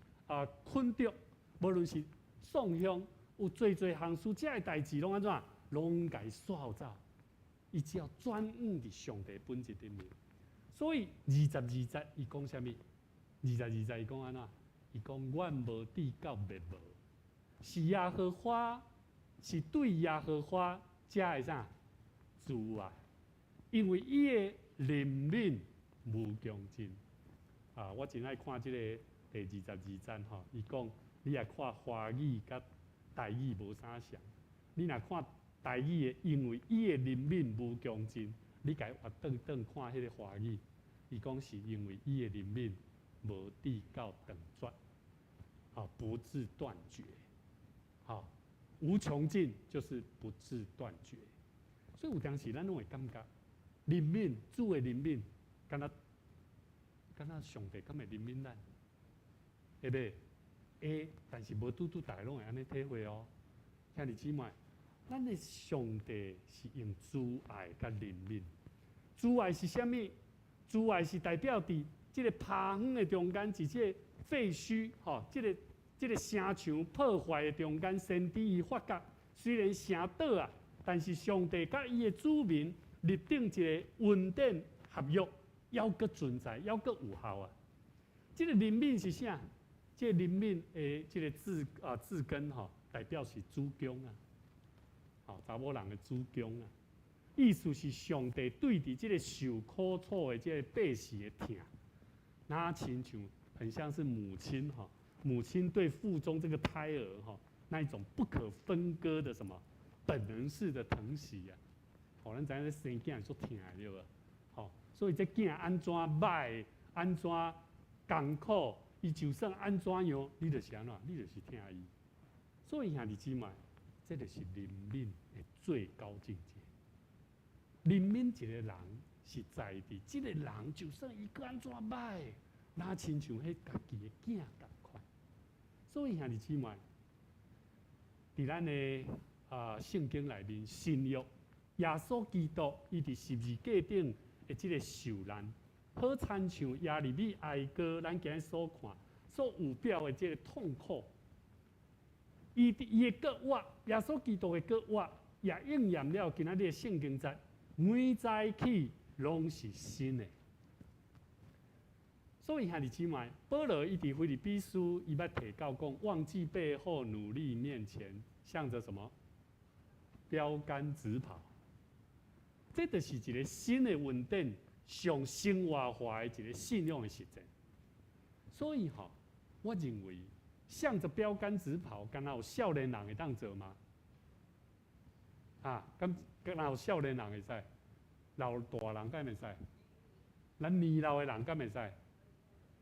困著，無論是喪鄉，有濟濟項事，這個代誌攏按怎？攏共伊煞走。伊只要轉向佇上帝本質頂面。所以二十二節伊講啥物？二十二節伊講按怎？伊講阮無至到滅亡，是耶和華，是對耶和華才會啥？慈愛，因為伊的憐憫無窮盡。啊，我真愛看這個第二十二節吼，伊講你若看華語佮台語無啥相，你若看台語的，因為伊的憐憫無窮盡，你共伊換轉轉看彼個華語，伊講是因為伊的憐憫無至到斷絕，啊，不至斷絕，好，無窮盡就是不至斷絕。所以有當時咱攏會感覺憐憫，主的憐憫，敢若敢若上帝敢會憐憫咱，會袂？會，但是無拄拄逐个攏會按呢體會哦。兄弟姊妹，咱的上帝是用慈愛佮憐憫。慈愛是啥物？慈愛是代表佇這個拋荒的中間，佇這個廢墟，吼，這個城牆破壞的中間，先知伊發覺，雖然城倒啊，但是上帝佮伊的子民立定一個恩典合約，猶閣存在，猶閣有效啊。這個憐憫是啥？這個憐憫的這個字啊字根吼，代表是子宮啊，吼，查某人的子宮啊。意思是上帝對佇這個受苦楚的這個百姓的疼，那親像很像是母親吼，母親對腹中這個胎兒吼，那一種不可分割的什麼本能式的疼惜啊。吼，咱知影生囝是足疼的對無？吼，所以這囝按怎䆀，按怎艱苦，伊就算按怎樣，你就是按怎，你就是疼伊。所以兄弟姊妹，這就是憐憫的最高境界。憐憫一個人是在佇這個人，就算伊閣按怎䆀，若親像彼家己的囝仝款。所以兄弟姊妹，佇咱的聖經內面，新約耶穌基督伊佇十字架頂的這個受難，好親像耶利米哀歌，咱今日所看所有表的這個痛苦。伊佇伊的割腕，耶穌基督的割腕，也應驗了今仔日的聖經節，每早起攏是新的。所以兄弟姊妹，保羅伊佇腓立比書，伊捌提到講，忘記背後，努力面前，向著什麼標杆直跑。這就是一個新的恩典，上生活化的一個信仰的實踐。所以吼，我認為向著標杆直跑，敢若有少年人會當做嗎？啊，敢敢若有少年人會使，老大人敢會使？咱年老的人敢會使？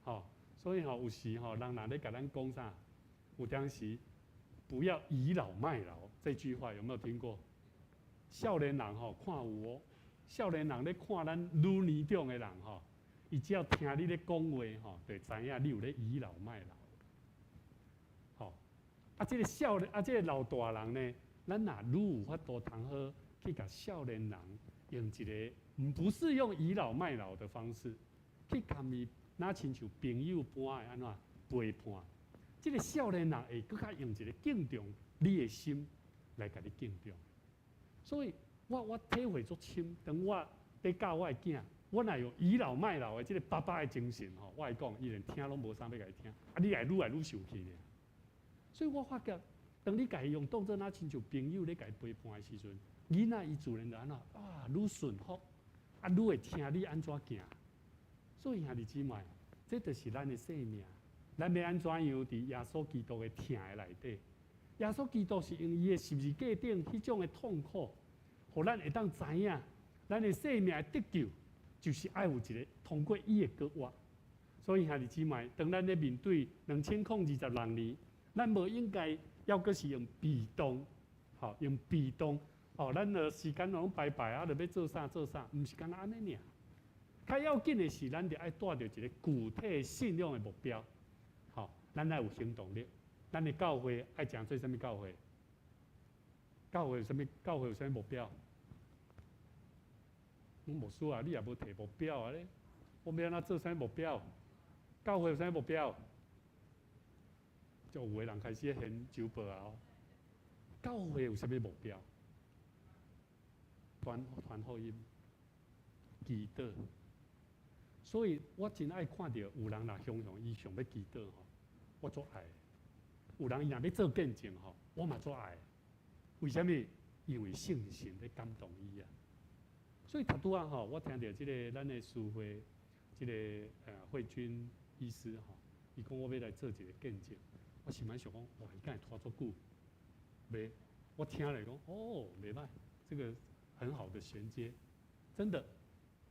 吼，所以吼，有時吼，人若咧共咱講啥，有當時不要倚老賣老，這句話有沒有聽過？少年人吼看有哦，少年人咧看咱愈年長的人吼，伊只要聽你咧講話吼，就會知影你有咧倚老賣老。吼，啊，這個少年啊，這個老大人呢，咱若愈有法度通好去共少年人用一個，毋是用倚老賣老的方式去共伊。若親像朋友般的按怎陪伴，這個少年人會閣較用一個敬重你的心來共你敬重。所以我體會足深，當我佇教我的囝，我若有倚老賣老的這個爸爸的精神吼，我會講，伊連聽攏無啥欲共伊聽，啊，你會愈來愈受氣爾。所以我發覺，當你共伊用當做若親像朋友咧共伊陪伴的時陣，囡仔伊自然就按怎啊，愈順服，啊，愈會聽你按怎行。所以兄弟姊妹，這就是咱的生命。咱欲按怎樣佇耶穌基督的疼的內底？耶穌基督是用伊的十字架頂彼種的痛苦，予咱會當知影，咱的生命的得救，就是愛有一個通過伊的復活。所以兄弟姊妹，當咱咧面對2026年，咱無應該猶閣是用被動，吼，用被動，哦，咱的時間攏排排啊，著欲做啥做啥，毋是干焦按呢爾。較要緊的是，咱著愛帶著一個具體信仰的目標，吼，咱愛有行動力。咱的教會愛成做啥物教會？教會有啥物？教會有啥物目標？牧師啊，你也無提目標啊咧？我欲按怎做啥物目標？教會有啥物目標？就有的人開始掀酒杯啊！教會有啥物目標？傳傳福音、祈禱。所以我真愛看著有人若雄雄伊想欲祈禱吼，我足愛。有人伊若欲做見證吼，我嘛足愛。為啥物？因為聖神咧感動伊啊。所以頭拄仔吼，我聽著這个咱的書會，這个慧君醫師吼，伊講我欲來做一个見證，我心內想講，哇，伊敢會拖足久？袂，我聽來講，哦，袂䆀，這個很好的銜接，真的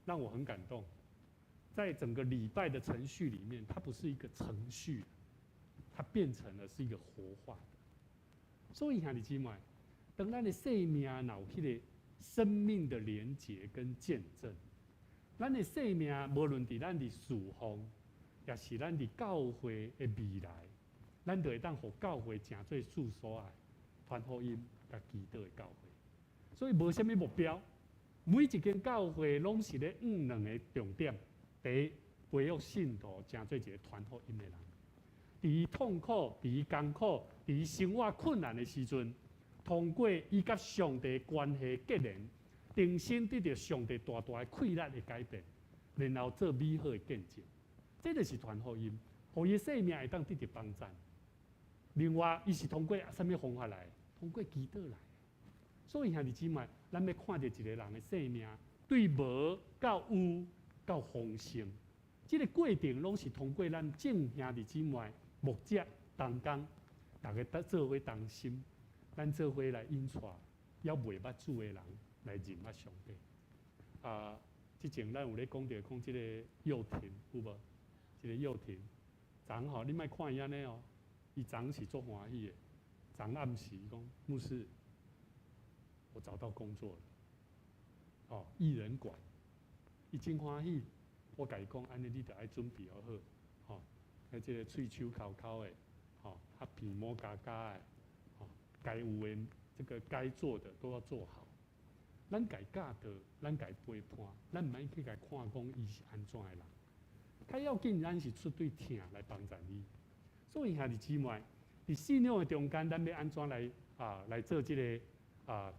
讓我很感動。在整個禮拜的程序裡面，它不是一個程序，它變成了是一個活化的。所以兄弟姊妹，當咱的生命若有彼個生命的連結跟見證，咱的生命無論佇咱佇事奉，抑是咱佇教會的未來，咱就會當予教會成做主所愛傳福音佮祈禱的教會。所以無啥物目標，每一間教會攏是咧向兩个重點。第一，培育信徒成做一个傳福音的人。佇伊痛苦、佇伊艱苦、佇伊生活困難的時陣，通過伊佮上帝關係結連，重新得著上帝大大的氣力的改變，然後做美好的見證。這就是傳福音，予伊的生命會當得著幫贊。另外，伊是通過啥物方法來？通過祈禱來。所以兄弟姊妹，咱欲看著一个人的生命，對無到有到豐盛，這个過程攏是通過咱眾兄弟姊妹、牧者同工，逐家做伙同心，咱做伙來引帶，猶未捌主的人來認捌上帝。啊，之前咱有咧講著講這个幼婷有無？這个幼婷，昨昏吼，你莫看伊按呢哦，伊昨昏是足歡喜的。昨暗時講牧師，我找到工作了，哦，藝人館，伊真歡喜。我共伊講，按呢你著愛準備好好，吼，啊，這个喙鬚摳摳的，吼，啊鼻毛加加的，吼，該有的這個該做的都要做好。咱共伊教導，咱共伊陪伴，咱毋免去共伊看講伊是按怎的人。較要緊，咱是出對疼來幫助伊。所以兄弟姊妹，佇信仰的中間，咱欲按怎來啊來做這个啊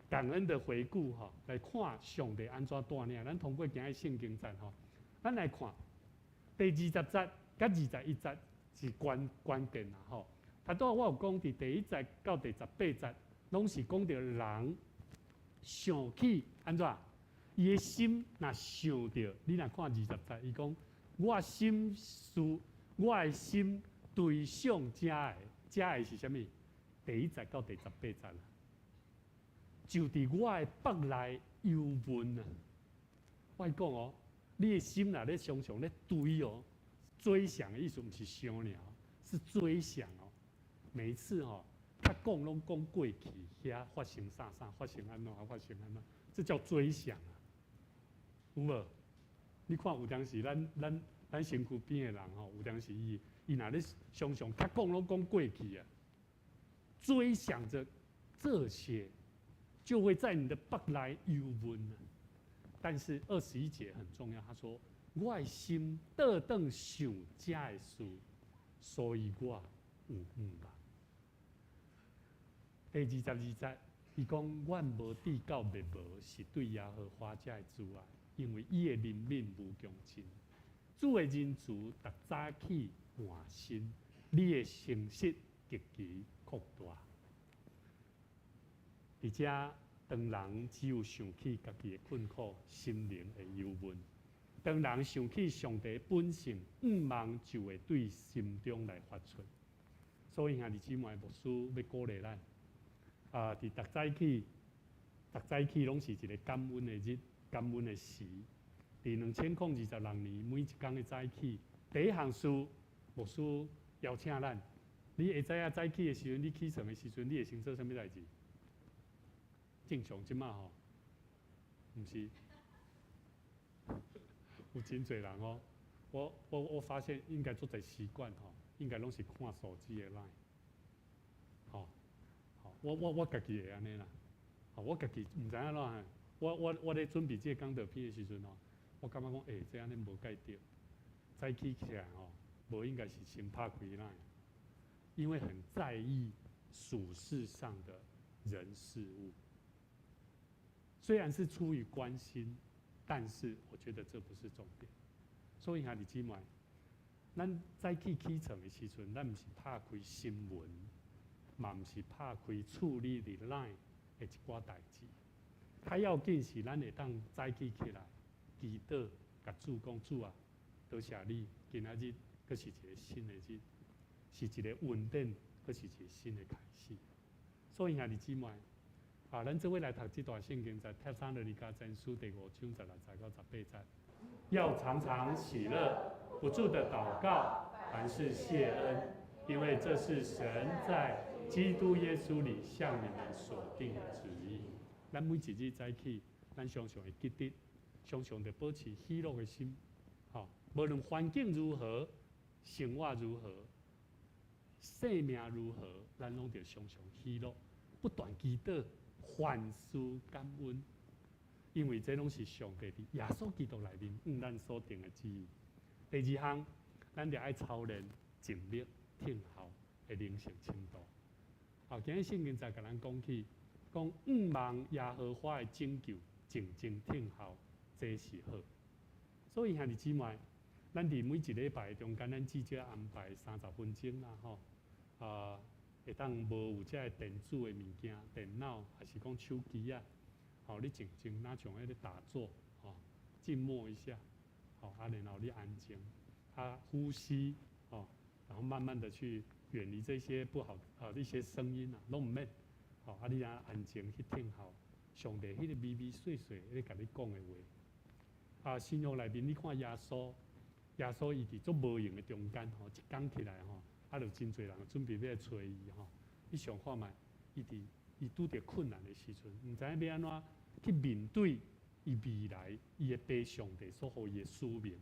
感恩的回顧吼，來看上帝按怎帶領。咱通過今日聖經節吼，咱來看第二十節佮21節是關鍵啦吼。頭拄仔我有講，佇第一節到第18節，攏是講著人想起按怎，伊的心若想著，你若看二十節，伊講我心思，我的心追想這个，這个是啥物？第一節到第十八節啦，就佇我的腹內憂悶啊！我講哦，你的心若咧常常咧追哦，追想的意思毋是想爾，是追想哦。每一次吼，較講攏講過去遐發生啥啥，發生按怎，發生按怎，這叫追想啊。有無？你看有當時咱身軀邊的人吼，有當時伊若咧常常較講攏講過去啊，追想著這些，就會在你的腹內憂悶啊。但是21節很重要，他說：我的心倒轉想這个事，所以我有向望。第22節，伊講：阮無至到滅亡，是對耶和華才會慈愛，因為伊的憐憫無窮盡。主的仁慈逐早起換新，你的誠實極其擴大。佇遮，當人只有想起家己的困苦，心靈會憂悶；當人想起上帝本性，向望就會對心中來發出。所以兄弟姊妹，牧師欲鼓勵咱。啊！佇逐早起，逐早起攏是一个感恩的日，感恩的時。佇2026年，每一工的早起，第一項事，牧師邀請咱。你會知影早起的時陣，你起床的時陣，你會先做啥物代誌？正常這馬吼，毋是有真濟人哦。我發現應該足濟習慣吼，應該攏是看手機的 LINE。吼，我家己會按呢啦。吼，我家己毋知影按怎，我咧準備這个講道片的時陣吼，我感覺講，欸，這按呢無蓋對。早起起來吼，無應該是先拍開 LINE，因為很在意屬世上的人事物。雖然是出於關心，但是我覺得這不是重點。所以兄弟姊妹，咱早起起床的時陣，咱毋是拍開新聞，嘛毋是拍開處理佇 LINE 的一寡代誌。較要緊是咱會當早起起來，祈禱，共主講，主啊，多謝你，今仔日閣是一个新的日，是一个穩定，閣是一个新的開始。所以兄弟姊妹，啊，咱做伙來讀這段聖經，在帖撒羅尼迦前書第五章16節到18節。要常常喜樂，不住的禱告，凡事謝恩，因為這是神在基督耶穌裡向你們所定的旨意。咱每一日早起，咱常常會記得，常常著保持喜樂的心。吼，無論環境如何，生活如何，生命如何，咱攏著常常喜樂，不斷祈禱，凡事感恩，因為這攏是上帝佇耶穌基督內面向咱所定的旨意。第二項，咱著愛操練靜默聽候的靈性程度。好，今日聖經再共咱講起，講向望耶和華的拯救，靜靜聽候，這是好。所以兄弟姊妹，咱佇每一禮拜中間，咱至少安排30分鐘啦，吼，啊，會當無有這个電子的物件，電腦還是講手機啊，吼，你靜靜若像彼个打坐，吼，靜默一下，吼，啊，然後你安靜，啊，呼吸，吼，然後慢慢的去遠離這些不好啊一些聲音啊，攏毋免，吼，啊，你啊安靜去聽候上帝彼个微微細細咧共你講的話。啊，新約內面你看耶穌，耶穌伊佇足無閒的中間吼，一講起來吼，啊，就真濟人準備欲來揣伊吼。你想看覓？伊佇伊拄著困難的時陣，毋知影欲按怎去面對伊未來伊的爸上帝所予伊的使命。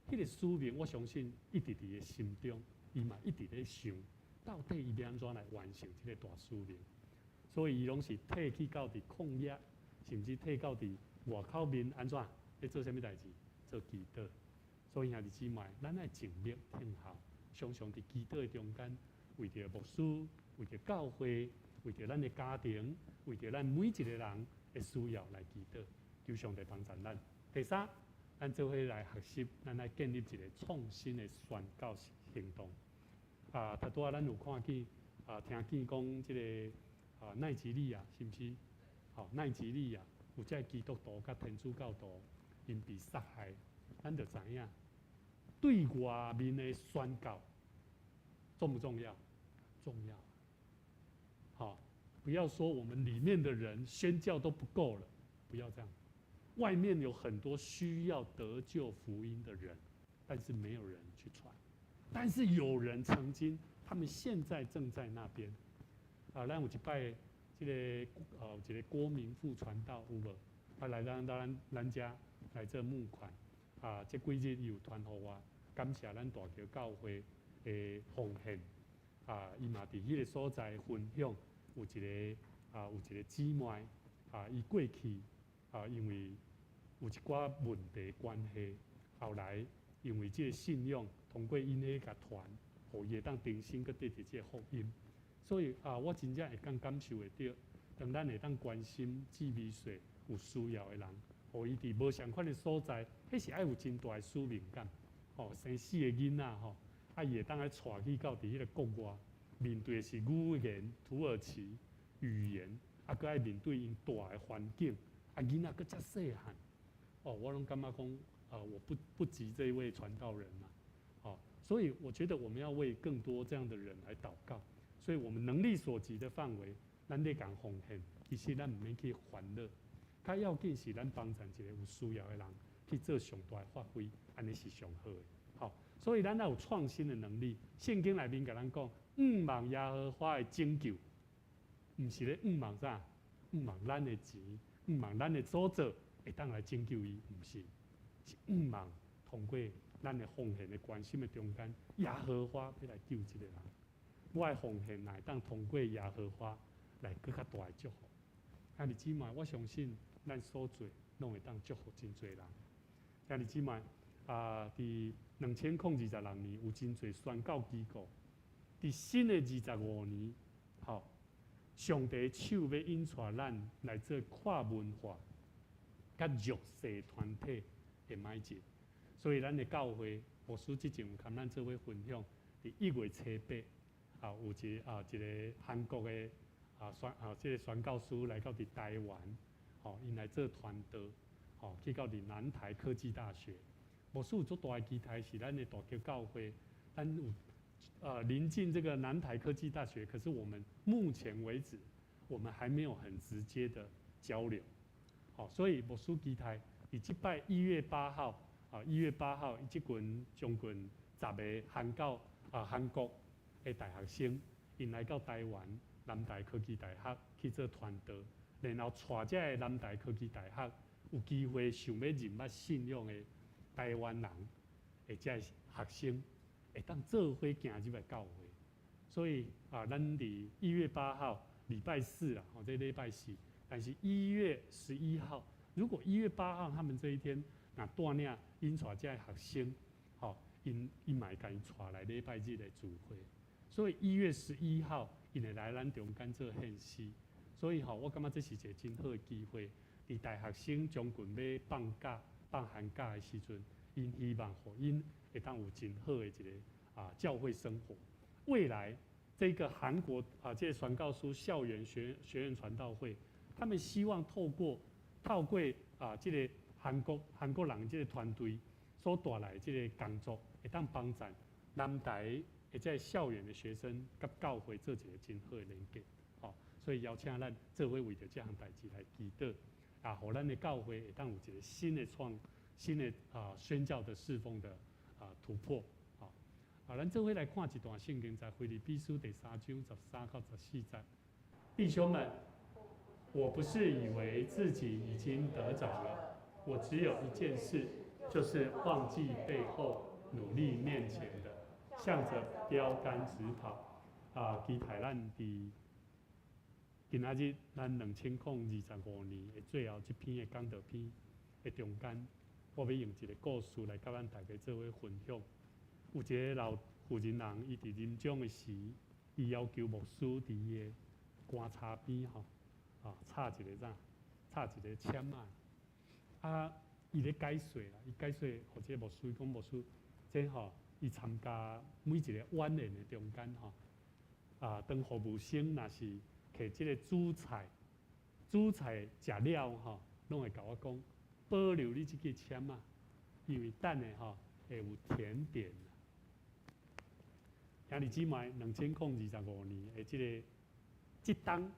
彼个使命，我相信一直佇伊的心中，伊嘛一直咧想，到底伊欲按怎來完成這个大使命。所以伊攏是退去到佇曠野，甚至退到佇外口面按怎咧做啥物代誌？做祈禱。所以兄弟姊妹，咱愛靜默聽候，常常佇祈禱的中間，為著牧師，為著教會，為著咱的家庭，為著咱每一個人的需要來祈禱，求上帝幫助咱。第三，咱做伙來學習，咱來建立一個創新的宣教行動。啊，拄拄仔咱有看見啊，聽見講這个啊奈及利亞是毋是？吼，奈及利亞有這基督徒佮天主教徒𪜶被殺害，咱就知影對外面的宣教重不重要？重要。好，不要說我們裡面的人宣教都不夠了，不要這樣。外面有很多需要得救福音的人，但是沒有人去傳。但是有人曾經，他們現在正在那邊。啊，咱有一擺，這个一個郭明富傳道有無？啊，來咱遮來做募款。啊，這幾日伊有傳予我，感謝咱大橋教會的奉獻。啊，伊嘛佇彼个所在分享，有一個姊妹，啊，伊過去啊，因為有一寡問題關係，後來因為這个信仰，通過𪜶彼共傳，予伊會當重新閣得著這个福音。所以啊，我真正會當感受會著，當咱會當關心姊妹說有需要的人，予伊佇無仝款的所在，彼是愛有真大的使命感。吼，生四个囡仔吼，啊，伊會當來帶去到佇彼个國外，面對的是語言、土耳其語言，啊，閣愛面對𪜶蹛的環境，啊，囡仔閣遮細漢，哦，我攏感覺講，啊，我不及這位傳道人嘛，哦，所以我覺得我們要為更多這樣的人來禱告，所以我們能力所及的範圍，咱咧共奉獻，其實咱毋免去煩惱，較要緊是咱幫助一個有需要的人去做上大的發揮，按呢是上好的。好，所以咱要有創新的能力。聖經內面共咱講，向望耶和華的拯救，毋是咧向望啥？向望咱的錢，向望咱的組織會當來拯救伊，毋是，是向望通過咱的奉獻的關心的中間，耶和華欲來救這个人。我的奉獻若會當通過耶和華來閣較大的祝福。兄弟姊妹，我相信咱所做攏會當祝福真濟人。兄弟姊妹，啊，佇2026年有真濟宣教機構，佇新的25年，吼，上帝手欲引帶咱來做跨文化、佮弱勢團體的邁進。所以，咱的教會牧師之前有共咱做伙分享，佇1月初8，啊，有一個韓國的這个宣教師來到佇台灣，吼，𪜶來做傳道，吼，去到佇南台科技大學。牧師有足大的期待，是咱的大橋教會，咱有鄰近這個南台科技大學，可是我們目前為止，我們還沒有很直接的交流，好，所以牧師期待，佇這擺一月八號，啊，一月八號，這群將近10個韓國的大學生，𪜶來到台灣南台科技大學去做傳道，然後帶這个南台科技大學有機會想欲認捌信仰的台灣人，的這个學生，會當做伙行入來教會。所以啊，咱佇一月八號禮拜四啊，吼，這禮拜四，但是1月11號，如果一月八號他們這一天，若帶領𪜶帶這个學生，吼，𪜶嘛會共𪜶帶來禮拜日的聚會。所以一月十一號，𪜶會來咱中間做獻詩。所以吼，我感覺這是一個真好的機會，佇大學生將近欲放假、放寒假的時陣，𪜶希望予𪜶會當有真好的一个教會生活。未來這個韓國啊，這个宣教書校園學院傳道會，他們希望透過啊，這個韓國人這個團隊所帶來這个工作，會當幫助南台的這个校園的學生佮教會做一个真好的連結。吼，所以邀請咱做伙為著這項代誌來祈禱，啊，予咱的教會會當有一個新的宣教的侍奉的突破。好，啊，咱做伙來看一段聖經，在腓立比書第三章13到14節。弟兄們，我不是以為自己已經得著了，我只有一件事，就是忘記背後，努力面前的，向着標杆直跑。啊，期待咱佇今仔日咱2025年的最後這篇的講道篇的中間，我欲用一个故事來佮咱大家做伙分享。有一个老婦人人，伊佇臨終的時，伊要求牧師佇伊的棺柴邊吼，啊，插一个啥，插一個籤仔。啊，伊咧解說啦，伊解說，予這個牧師講牧師，這吼，伊參加每一個晚宴的中間吼，啊，當服務生若是摕這個主菜，主菜食了吼，攏會共我講，保留你這支籤仔，因為等下吼會有甜點。兄弟姊妹，2025年的這个這冬，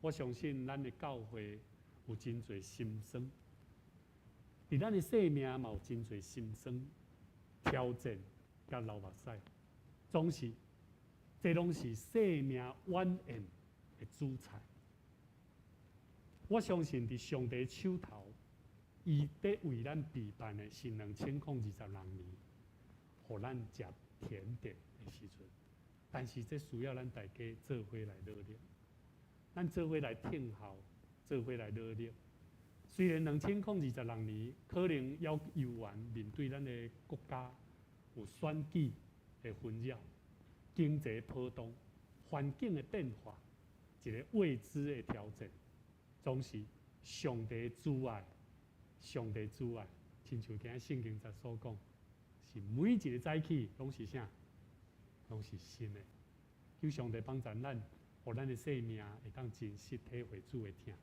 我相信咱的教會有真濟心酸，佇咱的生命嘛有真濟心酸、挑戰佮流目屎，總是這攏是生命晚宴的主菜。我相信佇上帝手頭，伊佇為咱備辦的是2026年，予咱食甜點的時陣。但是這需要咱大家做伙來努力，咱做伙來聽候，做伙來努力。雖然2026年可能猶猶原面對咱的國家有選舉的紛擾、經濟波動、環境的變化，一个未知的挑戰，總是上帝慈愛，上帝慈愛，親像今仔聖經節所講，是每一个早起攏是啥？攏是新的。求上帝幫助咱，予咱的生命會當真實體會主的疼。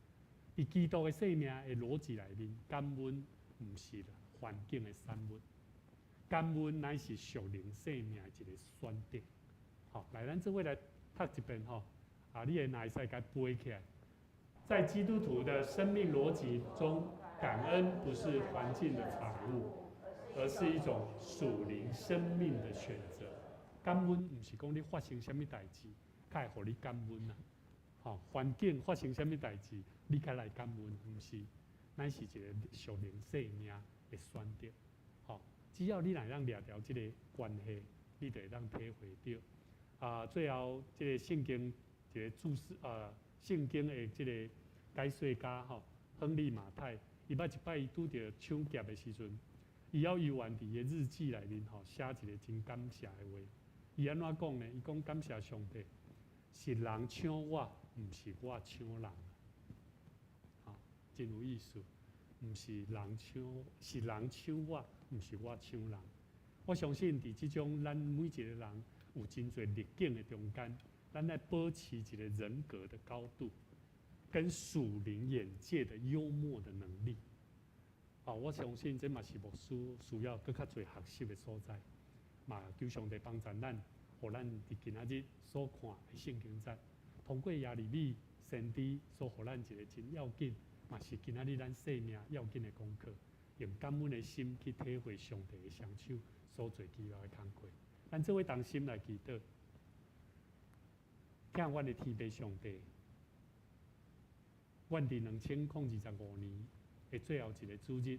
佇基督的生命的邏輯內面，感恩毋是環境的產物，感恩乃是屬靈生命的一个選擇。好，來，咱做伙來讀一遍吼。啊，你會若會使共背起來。在基督徒的生命邏輯中，感恩不是環境的產物，而是一種屬靈生命的選擇。感恩毋是講你發生啥物代誌，才會予你感恩啊。吼，環境發生啥物代誌，你才來感恩，毋是，乃是一个屬靈生命的選擇。吼，只要你若會當掠著這个關係，你就會當體會著。啊，最後這个聖經一个注釋啊，聖經的這个解說家吼，亨利馬太，伊捌一擺伊拄著搶劫的時陣，伊猶猶原佇伊的日記內面吼寫一个真感謝的話。伊按怎講呢？伊講感謝上帝，是人搶我，毋是我搶人。吼，真有意思，毋是人搶，是人搶我，毋是我搶人。我相信佇這種咱每一个人有真濟逆境的中間，咱愛保持一个人格的高度，跟屬靈眼界的幽默的能力。啊，我相信這嘛是牧師需要閣較濟學習的所在。嘛，求上帝幫助咱，予咱佇今仔日所看的聖經節，通過耶利米先知所予咱一个真要緊，嘛是今仔日咱生命要緊的功課，用感恩的心去體會上帝的雙手所做奇妙的工課。咱做伙同心來祈禱，疼阮的天父上帝，阮佇2025年的最後一个主日，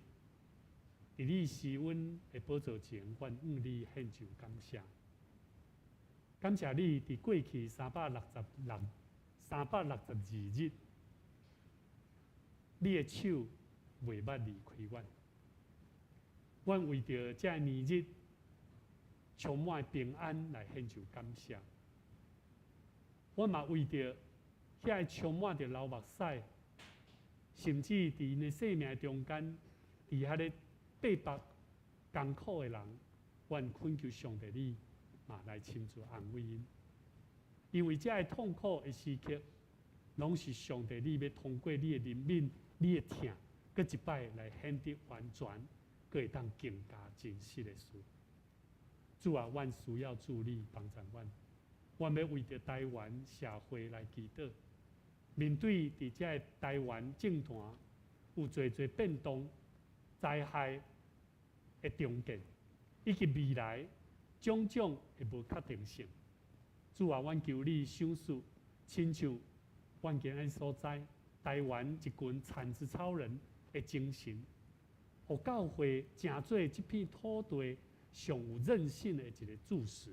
佇你施恩的寶座前，阮向你獻上感謝。感謝你佇過去366、362日，你的手袂捌離開阮。阮為著這个年日充滿平安來獻上感謝。阮嘛為著遐个充滿著流目屎，甚至佇𪜶的生命中間，佇遐咧爬跋艱苦的人，阮懇求上帝你嘛來親自安慰𪜶，因為這个痛苦的時刻，攏是上帝你欲通過你的憐憫、你的疼，閣一擺來顯得完全，閣會當更加真實的事。主啊，阮需要主你幫助阮，阮欲為著台灣社會來祈禱。面對佇這个台灣政壇有濟濟變動、災害的重建，以及未來種種的無確定性，主啊，阮求你賞賜，親像阮今日所知，台灣一群鏟子超人的精神，予教會成做這片土地上有韌性的一个柱石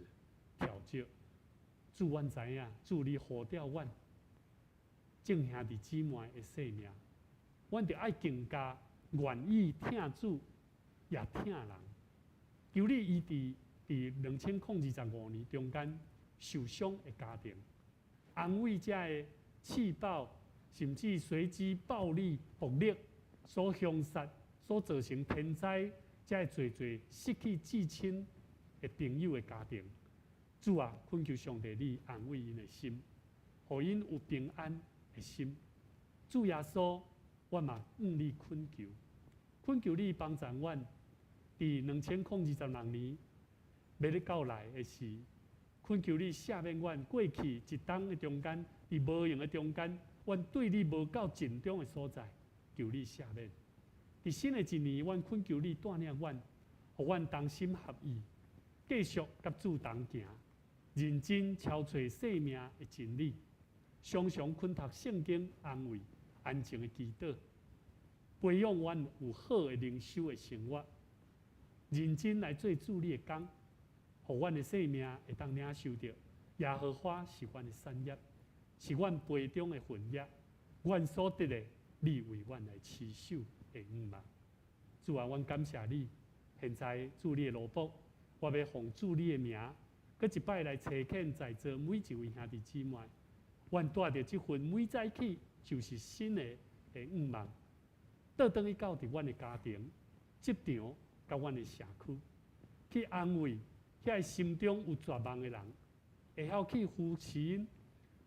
柱石。主，阮知影，主你呼召阮眾兄弟姊妹的生命，阮著愛更加願意疼主，也疼人。求你醫治佇2025年中間受傷的家庭，安慰這个试爆，甚至随机暴力、暴力所凶杀、所造成天灾，才会济济失去至亲的朋友的家庭。主啊，恳求上帝你安慰𪜶的心，予𪜶有平安的心。主耶稣，我嘛向你恳求，恳求你帮助阮，伫2026年欲咧到来的时，恳求你赦免阮过去一冬的中间，伫无闲的中间，阮对你无够尽忠的所在，求你赦免。伫新的一年，阮恳求你带领阮，予阮同心合意，继续佮主同行，认真操揣生命的真理，常常勤读圣经，安慰、安静的祈祷，培养阮有好的灵修的生活，认真来做主你的工，予阮的生命会当领受著耶和华是阮的产业，是阮杯中的份额，阮所得的，你为阮来持守的向望。主啊，阮感谢你。现在主你的奴仆，我欲奉主你的名，阁一摆来差遣在座每一位兄弟姊妹，阮带著这份每早起就是新的的向望，倒转去到伫阮的家庭、职场、佮阮的社区，去安慰遐个心中有绝望的人，会晓去扶持𪜶，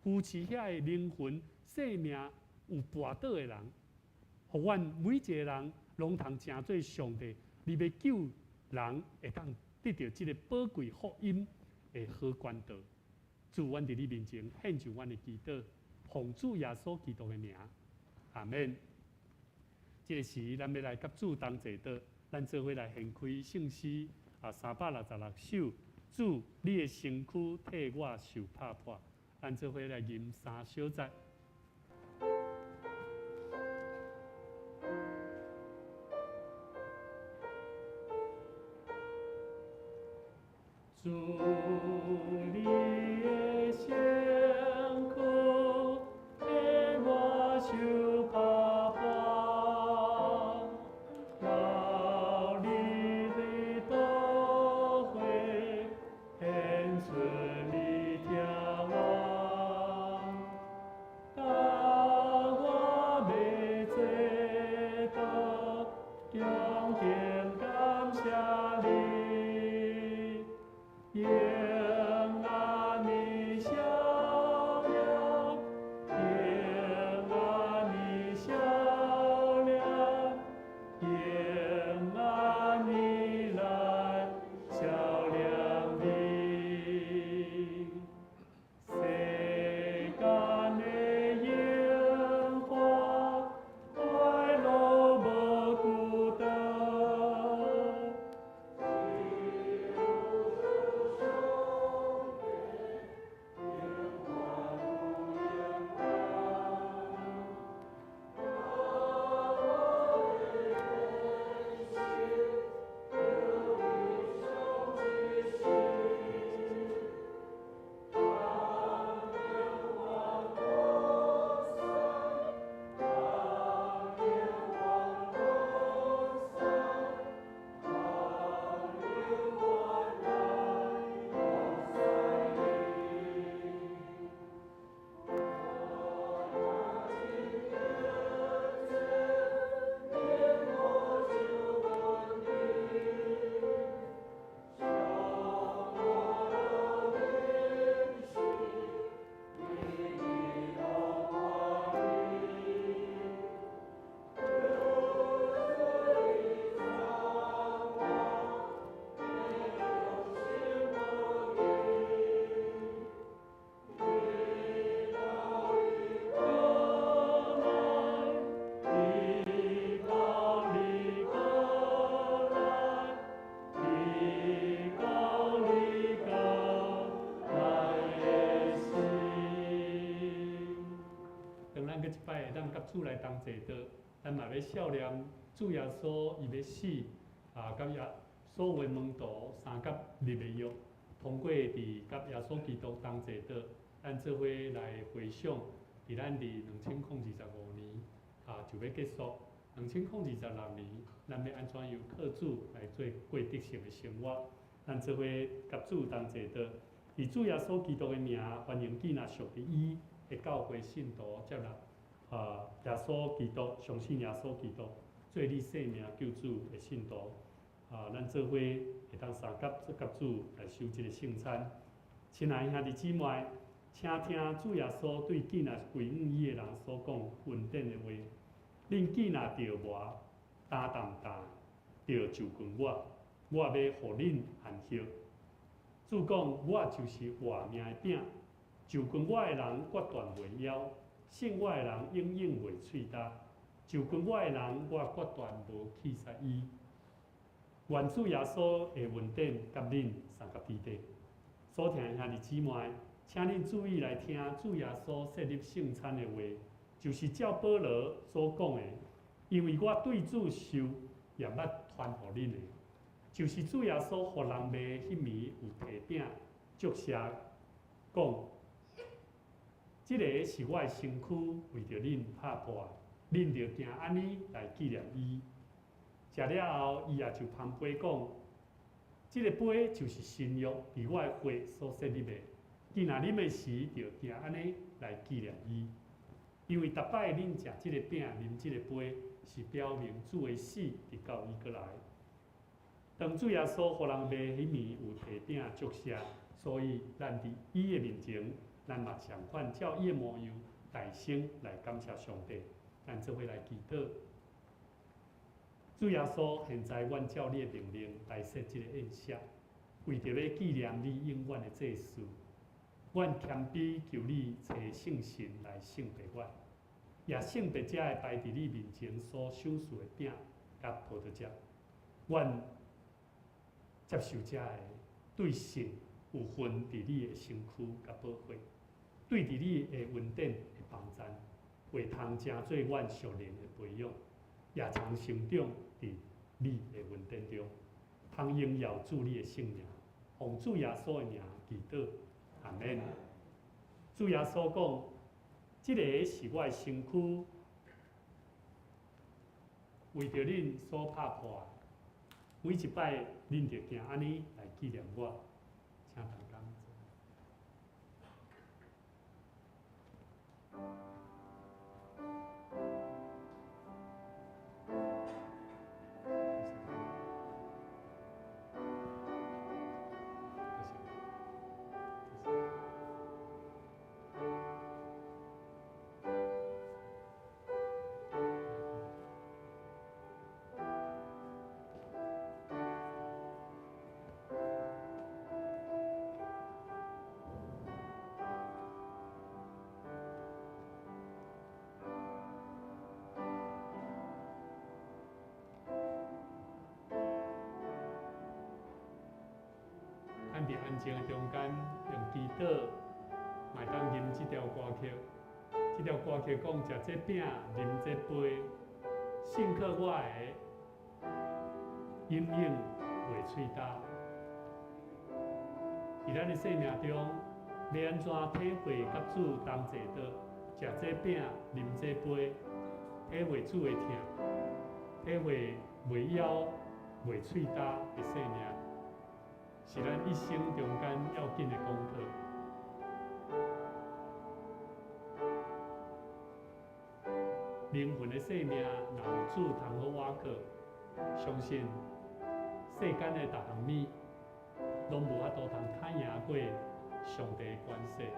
扶持遐个灵魂、生命有跋倒的人，予阮每一个人拢通成做上帝，你欲救人会当得著这个宝贵福音的好管道。主，阮伫你面前献上阮的祈祷，奉主耶稣基督的名，阿免。这个时，咱欲来佮主同齐祷，咱做伙来献开圣诗366首。主，你的身躯替我受拍破，咱做伙来吟三小节。主，你的身躯替我受拍破，流你的宝血，显出你疼我。当我欲做倒，恭敬感谢你。用按呢笑脸，用按呢笑脸，用按呢来笑脸你。世间的荣华，快乐无久长。当咱阁一摆会当佮主来同齐祷，咱嘛欲肖念主耶稣伊欲死啊，佮耶所有的门徒相佮立的约，通过伫佮耶稣基督同齐祷，咱做伙来回想，伫咱伫2025年就欲结束，2026年咱欲按怎样靠主来做过得胜的生活？咱做伙佮主同齐祷，以主耶稣基督的名，欢迎见那属的伊。的教會信徒接納耶穌基督，相信耶穌基督做你生命救主的信徒，咱做伙會當相佮做佮主來守這个聖餐。親愛兄弟姊妹，請聽主耶穌對見若歸向伊的人所講恩典的話：恁見若著無擔擔擔，著就近我，我欲予恁安息。主講：我就是活命的餅，就近我的人決斷袂枵，信我的人永遠袂喙焦。就近我的人，我決斷無棄殺伊。願主耶穌的恩典佮恁相佮佇底。所聽的兄弟姊妹，請恁注意來聽主耶穌設立聖餐的話，就是照保羅所講的，因為我對主受也捌傳予恁的，就是主耶穌予人賣彼暝有提餅，祝謝講：這个是我的身軀，為著恁拍破，恁著行按呢來紀念伊。食了後，伊也就捧杯講：這个杯就是新約，佇我的血所設立的。見若啉的時，著行按呢來紀念伊。因為逐擺恁食這个餅、啉這个杯，是表明主的死，直到伊閣來。當主耶穌予人賣彼暝有提餅祝謝，所以咱佇伊的面前，咱嘛仝款照伊的模樣，大聲來感謝上帝。咱做伙來祈禱。主耶穌，現在阮照你的命令來設這个宴席，為著欲紀念你永遠的祭司。阮謙卑求你差聖神來聖別阮，也聖別這个擺佇你面前所賞賜的餅佮葡萄汁。阮接受這个對神有份佇你的身軀佮寶血，對佇你的恩典的幫贊，會通成做阮屬靈的培養，也通成長佇你的恩典中，通榮耀主你的聖名，奉主耶穌的名祈禱，阿們。主耶穌講：這个是我的身軀，為著恁所拍破的。每一擺恁著行按呢來紀念我，請大家。咱佇安靜的中間，用祈禱，嘛會當吟這條歌曲。這條歌曲講：食這餅，啉這杯，信靠我的，永遠袂喙焦。佇咱的生命中，欲按怎體會佮主同齊桌，食這餅，啉這杯，體會主的疼，體會袂枵、袂喙焦的生命，是咱一生中間要緊的功課。靈魂的生命，若有主通好倚靠，相信世間的逐項物，攏無法度通打贏過上帝的權勢。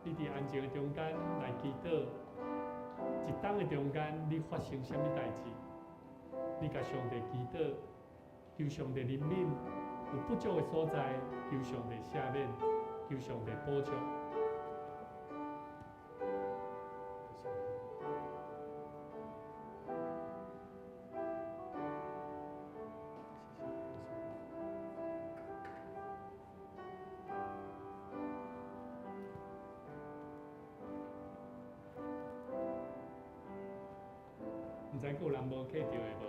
你佇安靜的中間來祈禱，一冬的中間你發生啥物代誌？你共上帝祈禱，求上帝憐憫，有不足的所在，求上帝赦免，求上帝補足。知閣有人無客著的無？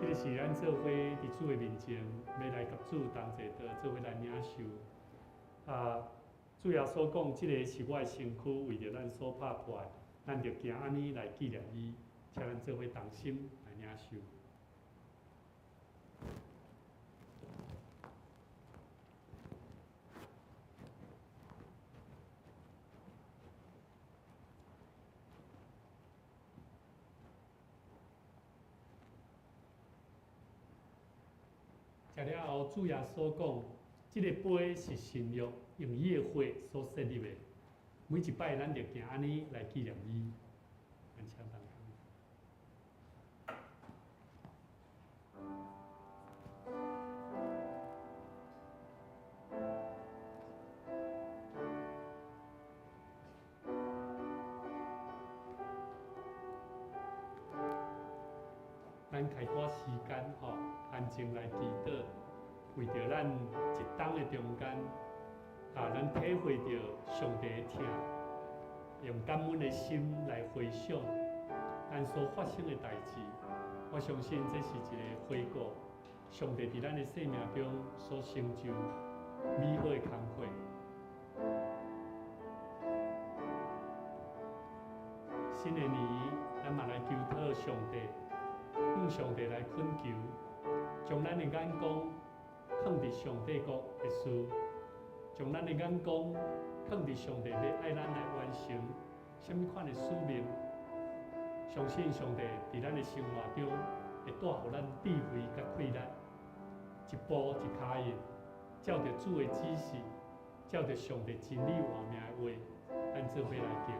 這个是咱做伙佇主的面前，欲來佮主同齊的做伙來領受。啊，主耶穌講，這个是我的身軀，為著咱所拍破的，咱著行按呢來紀念伊，請咱做伙同心來領受。食了後，主耶穌講：這个杯是新約，用伊的血所設立的。每一擺，咱就行按呢來紀念伊。咱請同咱開寡時間吼，安靜來祈禱，為著咱一冬的中間，啊，咱體會著上帝的疼，用感恩的心來回想咱所發生的代誌。我相信這是一個回顧，上帝佇咱的生命中所成就美好的工課。新的年，咱嘛來求討上帝。向上帝來懇求，將咱的眼光放佇上帝國的事，將咱的眼光放佇上帝欲愛咱來完成啥物款的使命。相信上帝佇咱的生活中會帶予咱智慧佮氣力，一步一跤印，照著主的指示，照著上帝真理活命的話，咱做伙來行。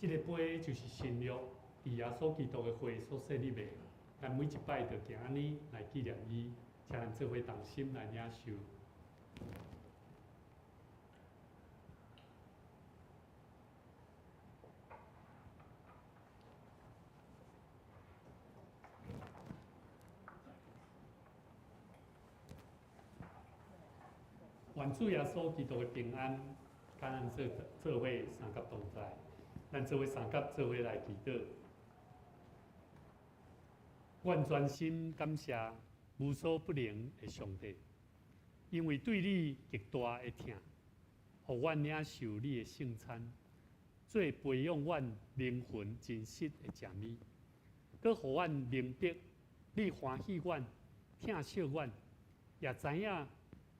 這个杯就是新約，佇耶穌基督的血所設立的。咱每一擺就行按呢來紀念伊，請咱做伙同心來領受。願主耶穌基督的平安，佮咱做做伙相佮同在。咱做伙相佮做伙來祈禱。阮專心感謝無所不能的上帝，因為對你極大的疼，予阮領受你的聖餐，做培養阮靈魂真實的食物，閣予阮明白你歡喜阮、疼惜阮，也知影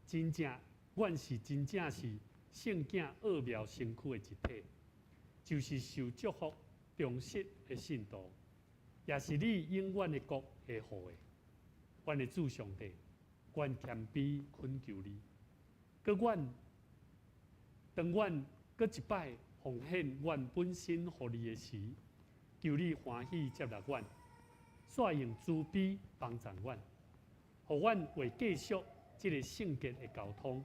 真正阮是真正是聖囝奧妙身軀的一體。就是受祝福、忠實的信徒，也是你永遠的國下予的。阮的主上帝，阮謙卑懇求你，閣阮當阮閣一擺奉獻阮本身予你的時，求你歡喜接納阮，煞用慈悲幫助阮，予予阮會繼續這个聖潔的交通。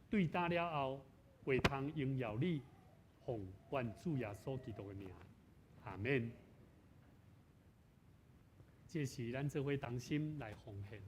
對今了後，會通榮耀你，奉阮主耶穌基督的名，阿們。這是咱做伙同心來奉獻。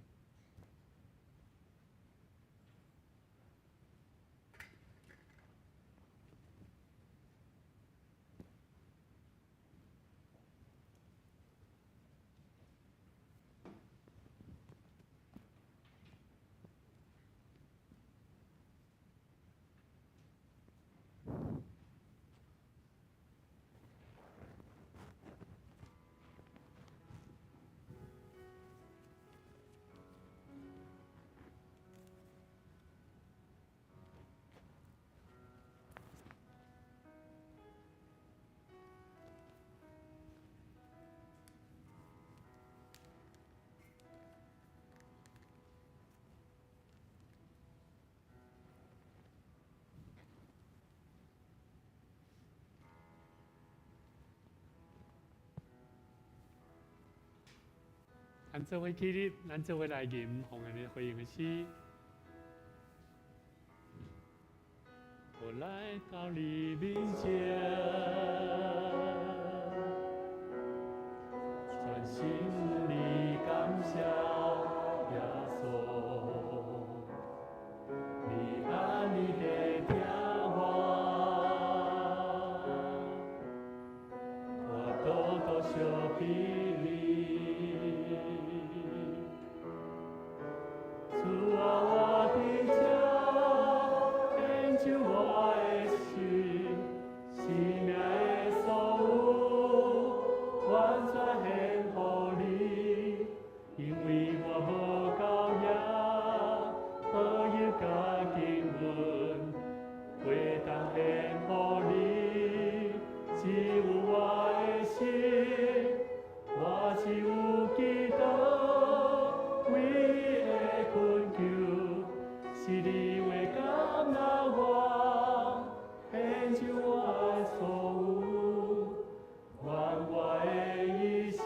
咱做伙起立，咱做伙來吟奉獻的回應的詩。我來到你面前，全心裡感謝耶穌，你按你的聽我，我多多相比你。主啊，我的家，研究我的心，生命的所有，完全獻予你，因為我無夠額，何以甲經文，會當獻予你，只有我的心，我只有基督，唯一的懇求，是你話接納我，獻上我的所有，願我的一生，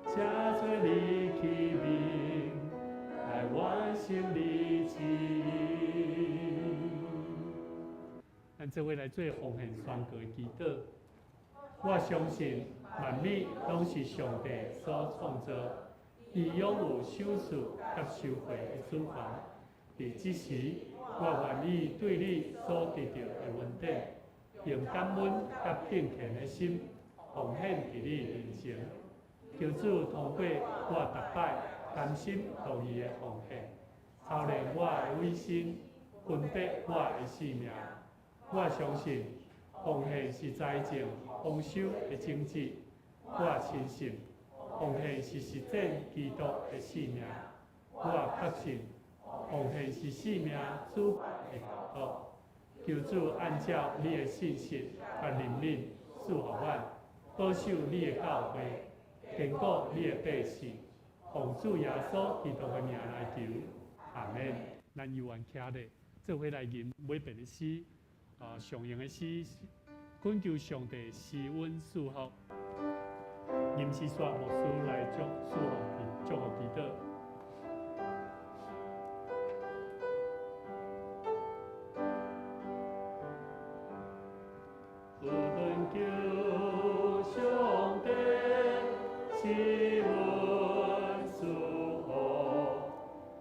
成做你器皿，來完成你旨意。咱做伙來做奉獻宣告的祈禱。我相信萬物攏是上帝所創造，伊擁有賞賜佮收回的主權。佇這時，我願意對你所得著的恩典，用感恩佮敬虔的心奉獻佇你面前。求主通過我逐擺甘心樂意的奉獻，操練我的委身，分別我的性命。我相信奉獻是財政豐收的種子。我深信奉獻是實踐基督的使命。我確信奉獻是生命主的教導。求主按照你的信實佮憐憫賜予阮，保守你的教會，堅固你的百姓。奉主耶穌基督的名來求，阿們。咱猶原徛咧，做伙來吟尾邊的詩，上用的詩，懇求上帝施恩賜福。吟詩煞牧師來祝祝福祝福祈禱。懇求上帝施恩賜福，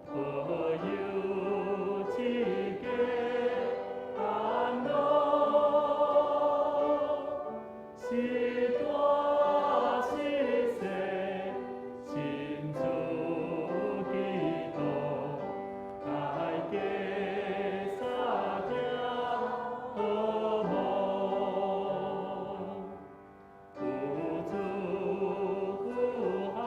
保佑一家安樂，是大是細，信主基督，大家三聽和睦。有主有孝，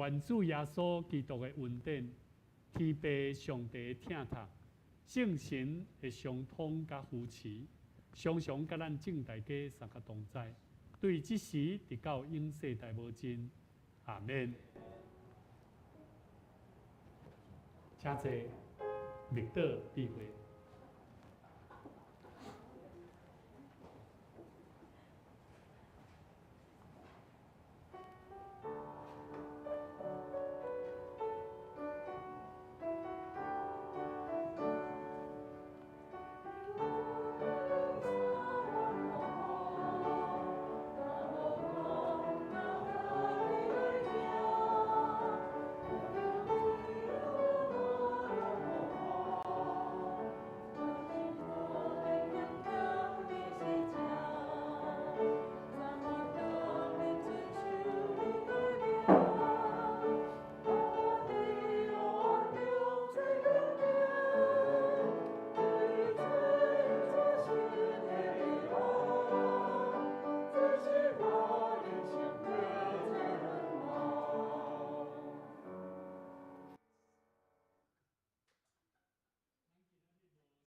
願主耶穌基督的恩典，天父上帝的疼痛，聖神的相通佮扶持，常常佮咱眾大家三個同在，對這時直到永世代無盡。阿們。請坐，默禱閉會。